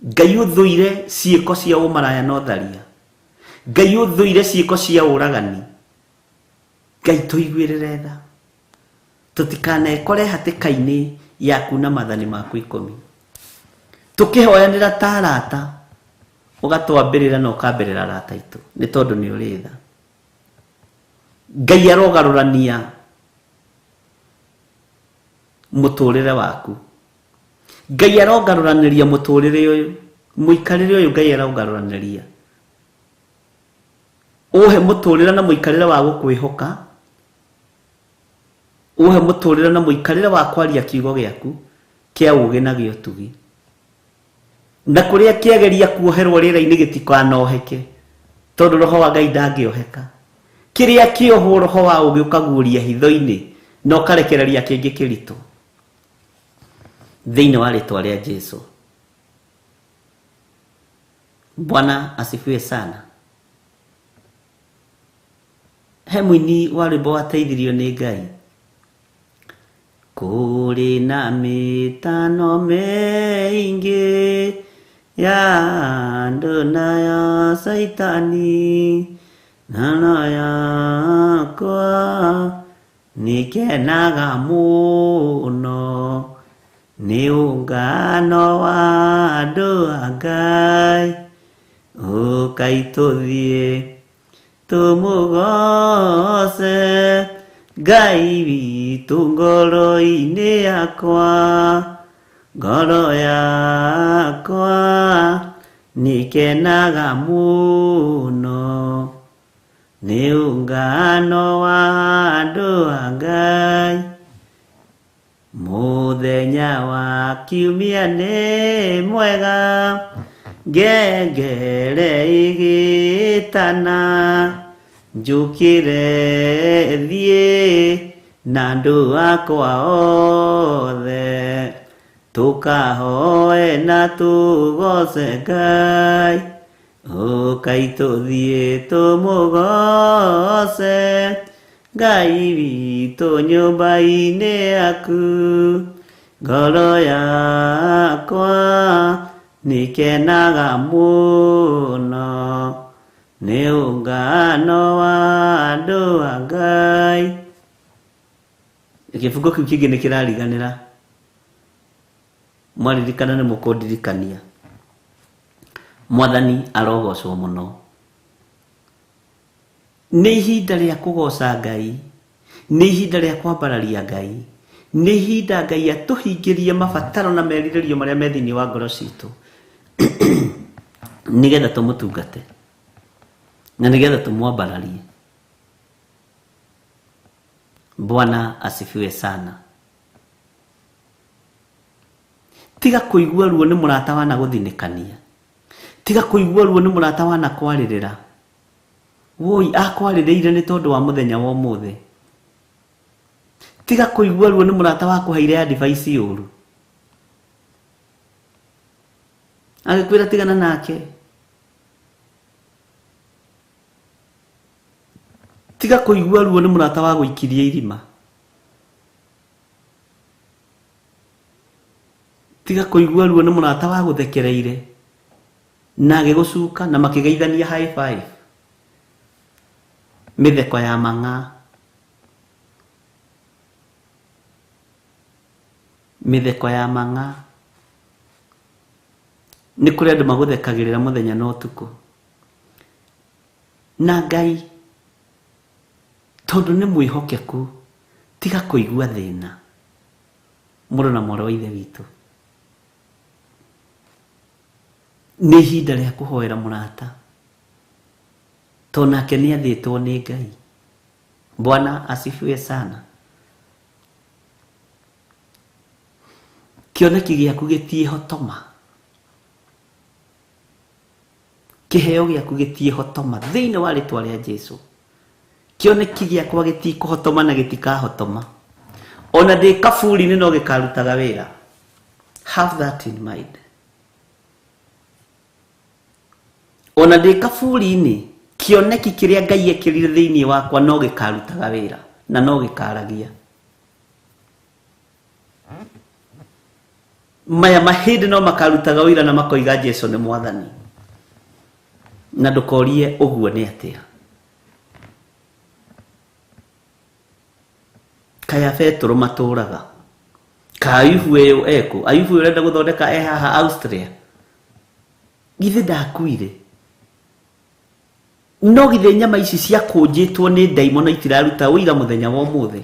Ngai ũthũire ciĩko cia ũmaraya na ũtharia, Ngai ũthũire ciĩko cia ũragani. Ngai tũiguĩrĩre tha, tũtikanekore hatĩka-inĩ ya kuna mathani maku 10. Tũkĩhoyanĩra ta arata, ũgatwambĩrĩra na ũkambĩrĩra arata aitũ nĩ tondũ nĩ ũrĩ tha. Ngai arogarũrania mũtũrĩre waku. Ngai arogarũranĩria mũtũrĩre ũyũ, mũikarĩre ũyũ Ngai arogarũranĩria. Ũhe mũtũrĩre na mũikarĩre wa gũkwĩhoka, ũhe mũtũrĩre na mũikarĩre wa kwaria kiugo gĩaku kĩa ũũgĩ na gĩa ũtugi. Na kũrĩa kĩageria kuoherwo rĩera-inĩ gĩtikanoheke, tondũ roho wa Ngai ndangĩoheka. Kĩrĩa kĩohwo roho wa ũũgĩ ũkaguũria hitho-inĩ na ũkarekereria kĩngĩ kĩritũ. Thĩinĩ wa rĩtwa rĩa Jesu. Bwana asifiwe sana. He mũini wa rwĩmbo wateithirio nĩ Ngai. Kũrĩ na mĩtano mĩingĩ ya andũ na ya Caitani, na no yakwa nĩkenaga mũno nĩ ũngano wa andũ a Ngai. Ũkai tũthiĩ tũmũgoce Ngai witũ ngoro-inĩ yakwa, ngoro yakwa nĩkenaga mũno nĩ ũngano wa andũ a Ngai. Mũthenya wa kiumia nĩ mwega, ngengere ĩgĩtana, njũkĩre thiĩ na andũ akwa othe, tũkahoe na tũgoce Ngai. Ũkai tũthiĩ tũmũgoce Ngai witũ nyũmba-inĩ yaku, ngoro yakwa nĩkenaga mũno nĩ ũngano wa andũ a Ngai. Kĩbungo kĩu kĩngĩ nĩ kĩrariganĩra, mwaririkana nĩ mũkũndirikania. Mwathani arogocwo mũno. Nĩ ihinda rĩa kũgoca Ngai, nĩ ihinda rĩa kwambararia Ngai, nĩ ihinda Ngai atũhingĩrie mabataro na merirĩrio marĩa me thĩinĩ wa ngoro citũ, nĩgetha tũmũtungate na nĩgetha tũmwambararie. Bwana asifiwe sana. Tiga kũigua ruo nĩ mũrata wana gũthinĩkania, tiga kũigua ruo nĩ mũrata wana kwarĩrĩra. Woi akwarĩrĩire nĩ tondũ wa mũthenya wa ũmũthĩ. Tiga kũigua ruo nĩ mũrata wakũheire advice ũru, agĩkwĩra tigana nake. Tiga kũigua ruo nĩ mũrata wa gũikirie irima. Tiga kũigua ruo nĩ mũrata wa gũthekereire na agĩgũcuka na makĩgeithania high five, mĩtheko ya mang'a, mĩtheko ya mang'a. Nĩ kũrĩ andũ magũthekagĩrĩra mũthenya na ũtukũ. Na Ngai tondũ nĩ mwĩhokeku, tiga kũigua thĩna. Mũrũ na mwarĩ wa Ithe witũ, nĩ ihinda rĩa kũhoera mũrata, tondũ nake nĩ athĩtwo nĩ Ngai. Bwana asifiwe sana. Kĩoneki gĩaku gĩtiĩhotoma, kĩheo gĩaku gĩtiĩhotoma thĩinĩ wa rĩtwa rĩa Jesu. Kĩoneki gĩakwa gĩtikũhotoma na gĩtikahotoma, ona ndĩ kaburi-inĩ no gĩkarutaga wĩra. Have that in mind. Ona ndĩ kaburi-inĩ, kĩoneki kĩrĩa Ngai ekĩrire thĩinĩ wakwa no gĩkarutaga wĩra na no gĩkaragia. Maya mahĩndĩ no makarutaga wĩra na makoiga Jesu nĩ Mwathani. Na ndũkorie ũguo nĩ atĩa. Kaya Petero matũraga, ka Ayubu ĩyo ekũ, Ayubu ũrenda gũthondeka e haha Austria, githĩ ndakuire? No githĩ nyama ici ciakũnjĩtwo nĩ ndaimono itiraruta ũira mũthenya wa ũmũthĩ?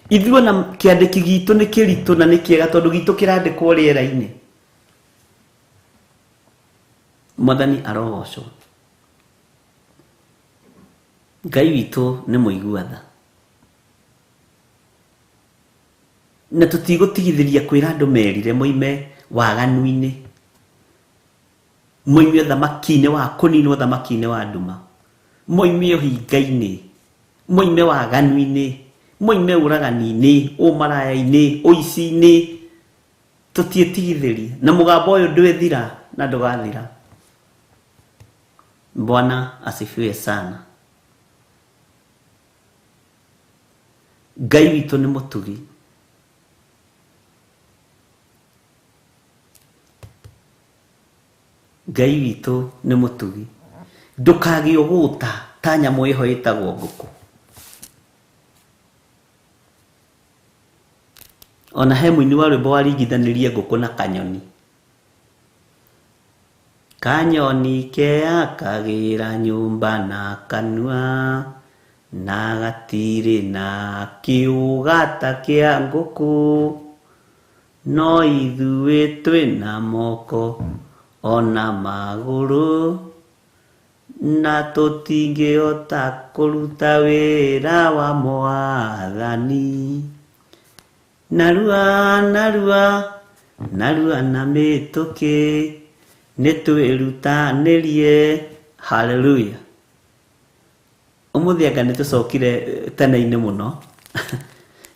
Ithuĩ na kĩandĩki gitũ nĩ kĩritũ na nĩ kĩega tondũ gitũ kĩrandĩkwo rĩera-inĩ. Mwathani arogocwo. Ngai witũ nĩ mũigua tha, na tũtigũtigithĩria kwĩra andũ merire moime waganu-inĩ, moime ũthamaki-inĩ wa kũninwo, ũthamaki-inĩ wa nduma, moime ũhinga-inĩ, moime waganu-inĩ, moime ũragani-inĩ, ũmaraya-inĩ, ũici-inĩ. Tũtiĩtigithĩria, na mũgambo ũyũ ndwĩthira na ndũgathira. Bwana asifiwe sana. Ngai witũ nĩ mũtugi. Ngai witũ nĩ mũtugi. Ndũkagĩe ũgũta ta nyamũ ĩho ĩtagwo ngũkũ. Ona he mũini wa rwĩmbo waringithanirie ngũkũ na kanyoni. Kanyoni keakagĩra nyũmba na kanua, na gatirĩ na kĩũgata kĩa ngũkũ, no ithuĩ twĩna moko ona magũrũ, na tũtingĩhota kũruta wĩra wa Mwathani. Narua narua narua na mĩtũkĩ, nĩtwĩrutanĩrie. Hallelujah. Ũmũthĩ anga nĩtũcokire tene-inĩ mũno.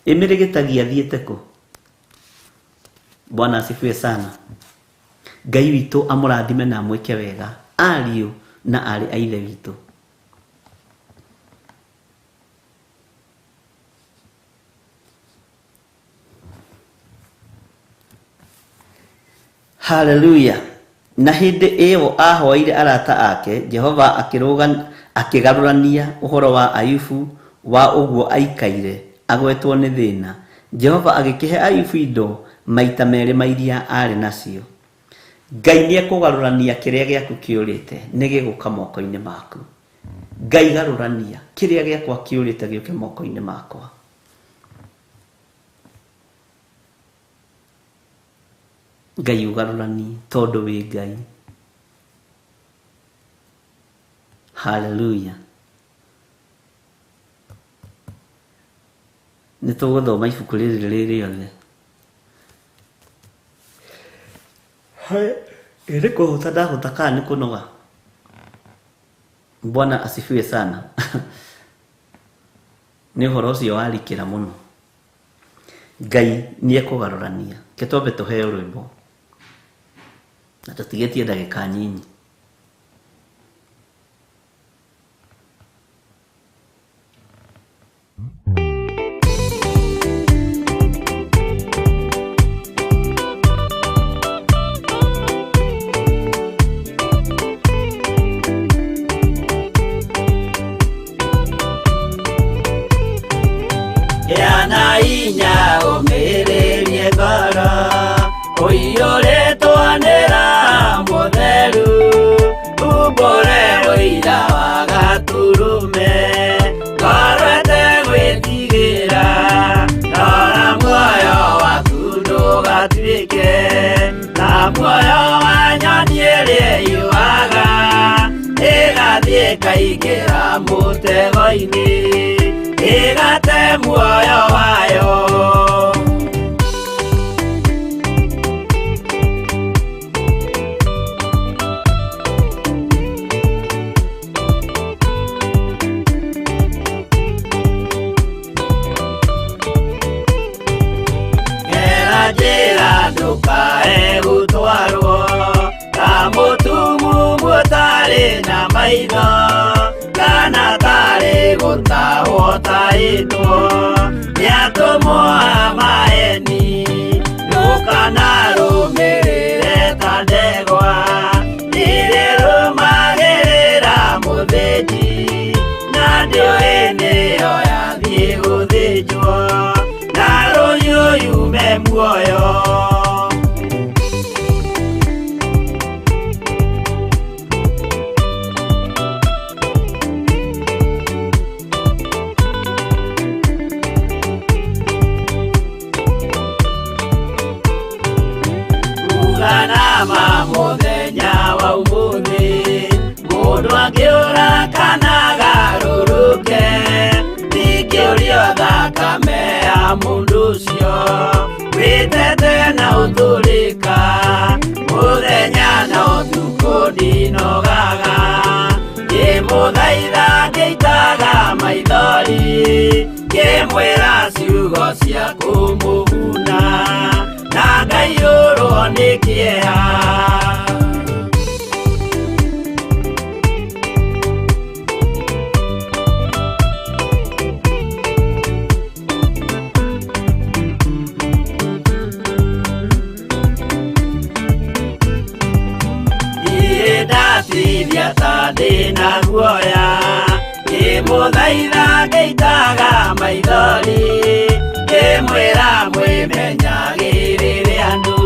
Ĩmĩrĩgĩtagia thiĩte kũ? Bwana asifiwe sana. Ngai witũ amũrathime na amwĩke wega, ariũ na aarĩ a Ithe witũ. Hallelujah. Na hĩndĩ ĩyo ahoeire arata ake, Jehova akĩgarũrania ũhoro wa Ayubu wa ũguo aikaire agwetwo nĩ thĩna. Jehova agĩkĩhe Ayubu indo Maita merĩ ma iria arĩ nacio. Ngai nĩ ekũgarũrania kĩrĩa gĩaku kĩũrĩte nĩ gĩgũka moko-inĩ maku. Ngai garũrania kĩrĩa gĩakwa kĩũrĩte gĩũke moko-inĩ makwa. Ngai ũgarũranie tondũ wĩ Ngai. Hallelujah. Nĩ tũgũthoma ibuku rĩrĩ rĩ rĩothe. Nĩ kũhũta ndahũta kana nĩ kũnoga? Bwana asifiwe sana. Nĩ ũhoro ũcio warikĩra mũno. Ngai nĩ ekũgarũrania. Ke twambe tũheo rwĩmbo na tũtigĩtie ndagĩka nyinyi. Gĩa na hinya ũmĩrĩrie ngoro ũiyũrĩtwo nĩ Roho Mũtheru, umbũre ũira wa Gatũrũme, ngoro ĩtegwĩtigĩra, rora muoyo waku ndũgatuĩke ta muoyo wa nyoni ĩrĩa ĩyũaga, ĩgathiĩ ĩkaingĩra mũtego-inĩ, ĩgate muoyo wayo. Gera njĩra ndũkae gũtwarwo ta mũtumumu ũtarĩ na maitho, kana tarĩ gũtahwo tahĩtwo nĩ atũmwo a maeni. Ndũkanarũmĩrĩre ta ndegwa irĩrũmagĩrĩra mũthĩnji, na ndĩũĩ nĩyo yathiĩ gũthĩnjwo, na rũhiũ yume muoyo. Uga nama mũthenya wa ũmũthĩ, mũndũ angĩũra kana agarũrũke, ndingĩũrio thakame ya mũndũ ũcio wĩtete na ũtũrĩka, mũthenya na ũtukũ ndinogaga, ngĩmũthaitha ngĩitaga maithori, ngĩmwĩra ciugo cia kũmũguna, na ngaiyũrwo nĩ kĩeha. Niĩ ndatithia ta ndĩna guoya, ngĩmũthaitha ngĩitaga maithori, ngĩmwĩra mwĩmenyagĩrĩre andũ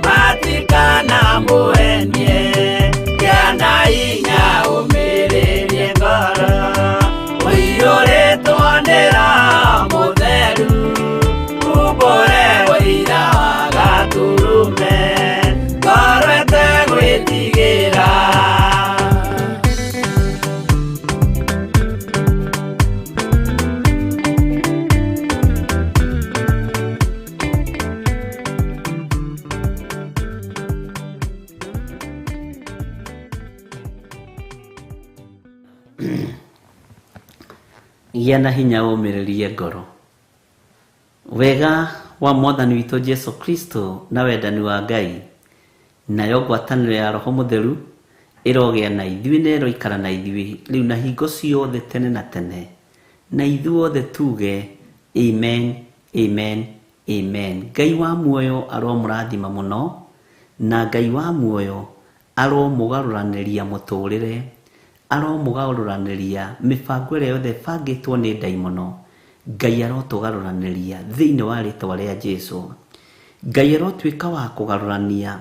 matikanamũhenie, gĩa na hinya ũmĩrĩrie ngoro ũiyũrĩtwo nĩ Roho Mũtheru, umbũre ũira wa Gatũrũme, ngoro ĩtegwĩtigĩra. Gĩa na hinya ũmĩrĩrie ngoro. Wega wa Mwathani witũ Jesu Kristo na wendani wa Ngai nayo ngwatanĩro ya Roho Mũtheru ĩrogĩa na ithuĩ na ĩroikara na ithuĩ rĩu na hingo ciothe tene na tene, na ithuothe tuge amen, amen, amen. Ngai wa muoyo aromũrathima mũno, na Ngai wa muoyo aromũgarũranĩria mũtũrĩre, aromũgarũranĩria mĩbango ĩrĩa yothe ĩbangĩtwo nĩ ndaimono. Ngai arotũgarũranĩria thĩinĩ wa rĩtwa rĩa Jesu. Ngai arotuĩka wa kũgarũrania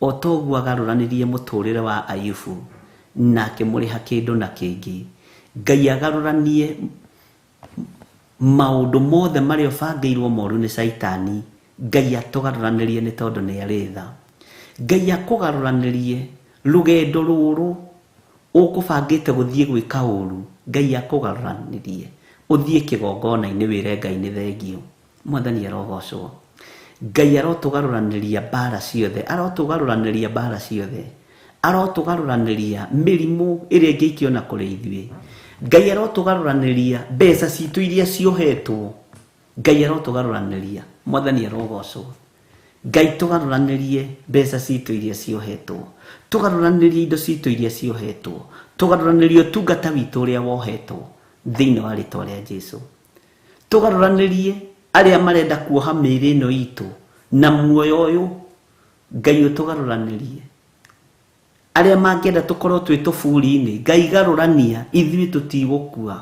o ta ũguo agarũranirie mũtũrĩre wa Ayubu na akĩmũrĩha kĩndũ na kĩngĩ. Ngai agarũranie maũndũ mothe marĩa ũbangĩirwo moru nĩ Caitani. Ngai atũgarũranĩrie nĩ tondũ nĩ arĩ tha. Ngai akũgarũranĩrie rũgendo rũrũ ũkũbangĩte gũthiĩ gwĩka ũru. Ngai akũgarũranĩrie ũthiĩ kĩgongona-inĩ wĩre Ngai nĩ thengio. Mwathani arogocwo. Ngai arotũgarũranĩria mbara ciothe, arotũgarũranĩria mbara ciothe, arotũgarũranĩria mĩrimũ ĩrĩa ĩngĩikio na kũrĩ ithuĩ. Ngai arotũgarũranĩria mbeca citũ iria ciohetwo. Ngai arotũgarũranĩria. Mwathani arogocwo. Ngai tũgarũranĩrie mbeca citũ iria ciohetwo, tũgarũranĩrie indo citũ iria ciohetwo, tũgarũranĩrie ũtungata witũ ũrĩa wohetwo thĩinĩ wa rĩtwa rĩa Jesu. Tũgarũranĩrie arĩa marenda kuoha mĩĩrĩ ĩno itũ na muoyo ũyũ. Ngai ũtũgarũranĩrie arĩa mangĩenda tũkorwo twĩ tũburi-inĩ. Ngai garũrania, ithuĩ tũtigũkua.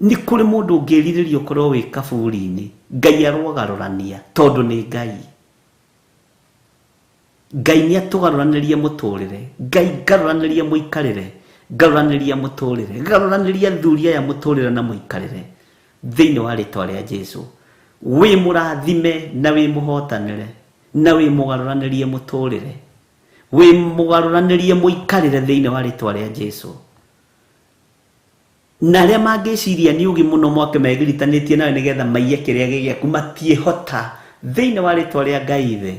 Nĩ kũrĩ mũndũ ũngĩrirĩria ũkorwo wĩ kaburi-inĩ. Ngai arogarũrania tondũ nĩ Ngai. Ngai nĩ atũgarũranĩrie mũtũrĩre. Ngai garũranĩrie mũikarĩre, garũranĩria mũtũrĩre, garũranĩria athuri aya mũtũrĩre na mũikarĩre thĩinĩ wa rĩtwa rĩa Jesu. Wĩ mũrathime na wĩ mũhotanĩre na wĩ mũgarũranĩrie mũtũrĩre, wĩ mũgarũranĩrie mũikarĩre thĩinĩ wa rĩtwa rĩa Jesu. Na arĩa mangĩciria nĩ ũgĩ mũno moke megiritanĩtie nawe nĩgetha maiye kĩrĩa gĩ gĩaku matiĩhota thĩinĩ wa rĩtwa rĩa Ngai Ithe,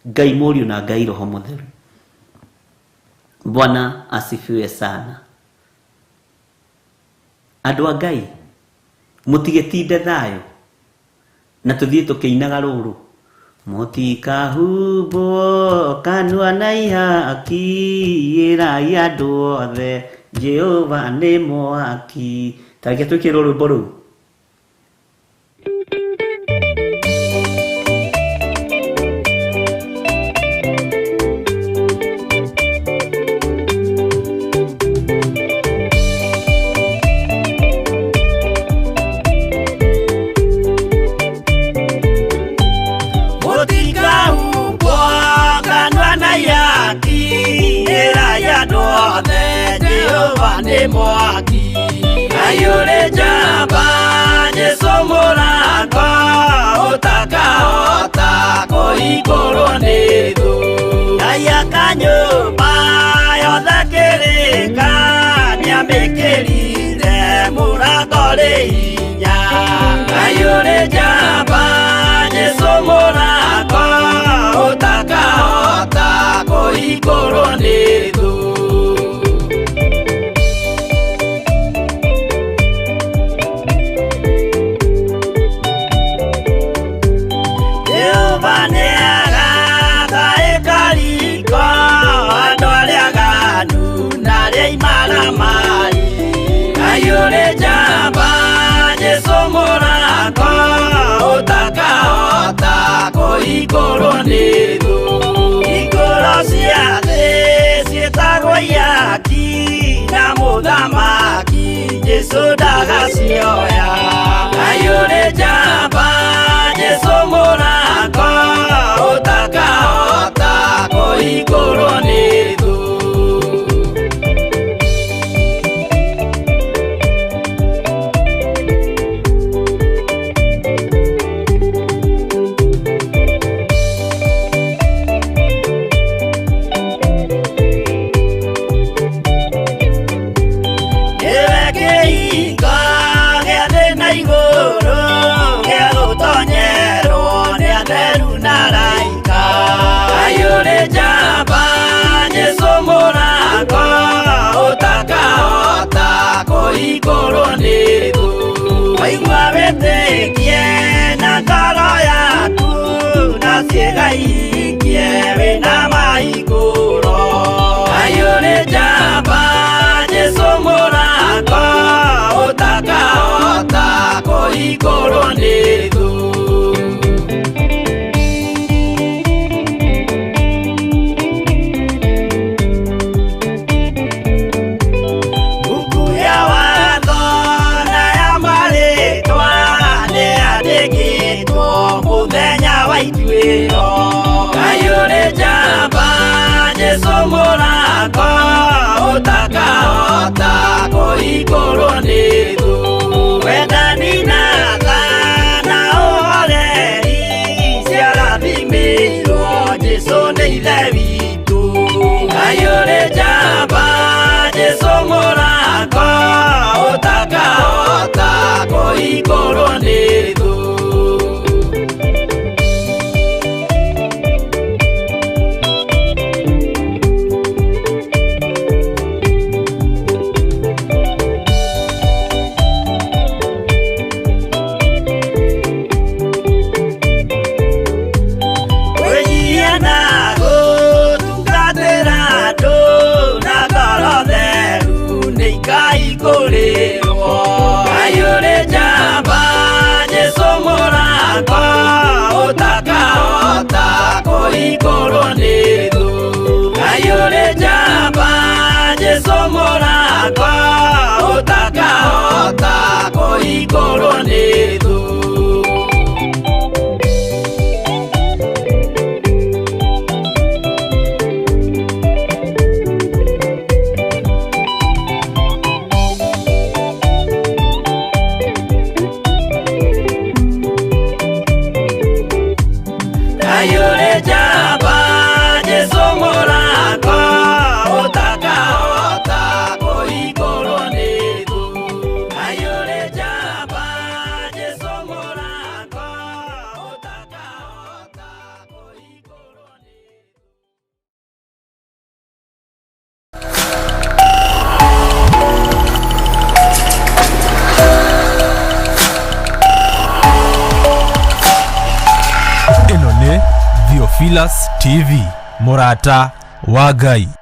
Ngai Mũriũ na Ngai Roho Mũtheru. Bwana asifiwe sana. Andũ a Ngai, mũtigĩtinde thayũ na tũthiĩ tũkĩinaga rũrũ. Mũtikahumbwo kanua na ihaki, ĩrai andũ othe Jehova nĩ mwaki. Ta reke twĩkĩrwo rwĩmbo rũu. Mũtikahumbwo kanua na ihaki, ĩrai andũ othe Jehova nĩ mwaki. Ngai ũrĩ njamba, Jesũ mũrango, ũtakahota kũhingũrwo nĩ thũ. Ngai aka nyũmba yothe kĩrĩka, nĩamĩkĩrire mũrango rĩ hinya. Ngai ũrĩ njamba, Jesũ mũrango, ũtakahota kũhingũrwo nĩ thũ. Jehova nĩagaka ĩkariko, andũ arĩa aganu na arĩa imaramari. Ngai ũrĩ njamba, Jesũ mũrango, ũtakahota kũhingũrwo nĩ thũ. Hingũro cia thĩ ciĩtagwo ihaki, na mũthamaki Jesũ ndagacioya. Ngai ũrĩ njamba, Jesũ mũrango, ũtakahota kũhingũrwo nĩ thũ. Nĩwe kĩhingo gĩa thĩ na igũrũ, gĩa gũtonyerwo nĩ atheru na araika. Ngai ũrĩ njamba, Jesũ mũrango, ũtakahota kũhingũrwo nĩ thũ. Waigua wĩtĩkie na ngoro yaku, na ciĩga ihingie wĩna mahingũro. Ngai ũrĩ njamba, Jesũ mũrango, ũtakahota kũhingũrwo nĩ thũ. Buku ya watho na ya marĩtwa nĩyandĩkĩtwo mũthenya Jesũ mũrango ũtakahota kũhingũrwo nĩ thũ. Wendani na tha na ũhoreri ciarathimĩirwo Jesũ nĩ Ithe witũ. Ngai ũrĩ njamba, Jesũ mũrango ũtakahota kũhingũrwo nĩ thũ. Kwĩnyihia na gũtungatĩra andũ na ngoro theru nĩ ikaihingũrĩrwo. Ngai ũrĩ njamba, Jesũ mũrango ũtakahota kũhingũrwo nĩ thũ. Ngai ũrĩ njamba, Jesũ mũrango ũtakahota kũhingũrwo nĩ thũ. Ngai ũrĩ njamba, Jesũ mũrango ũtakahota kũhingũrwo nĩ thũ. Ngai ũrĩ njamba, Jesũ mũrango ũtakahota kũhingũrwo nĩ thũ. Ĩno nĩ Theophilus TV, mũrata wa Ngai.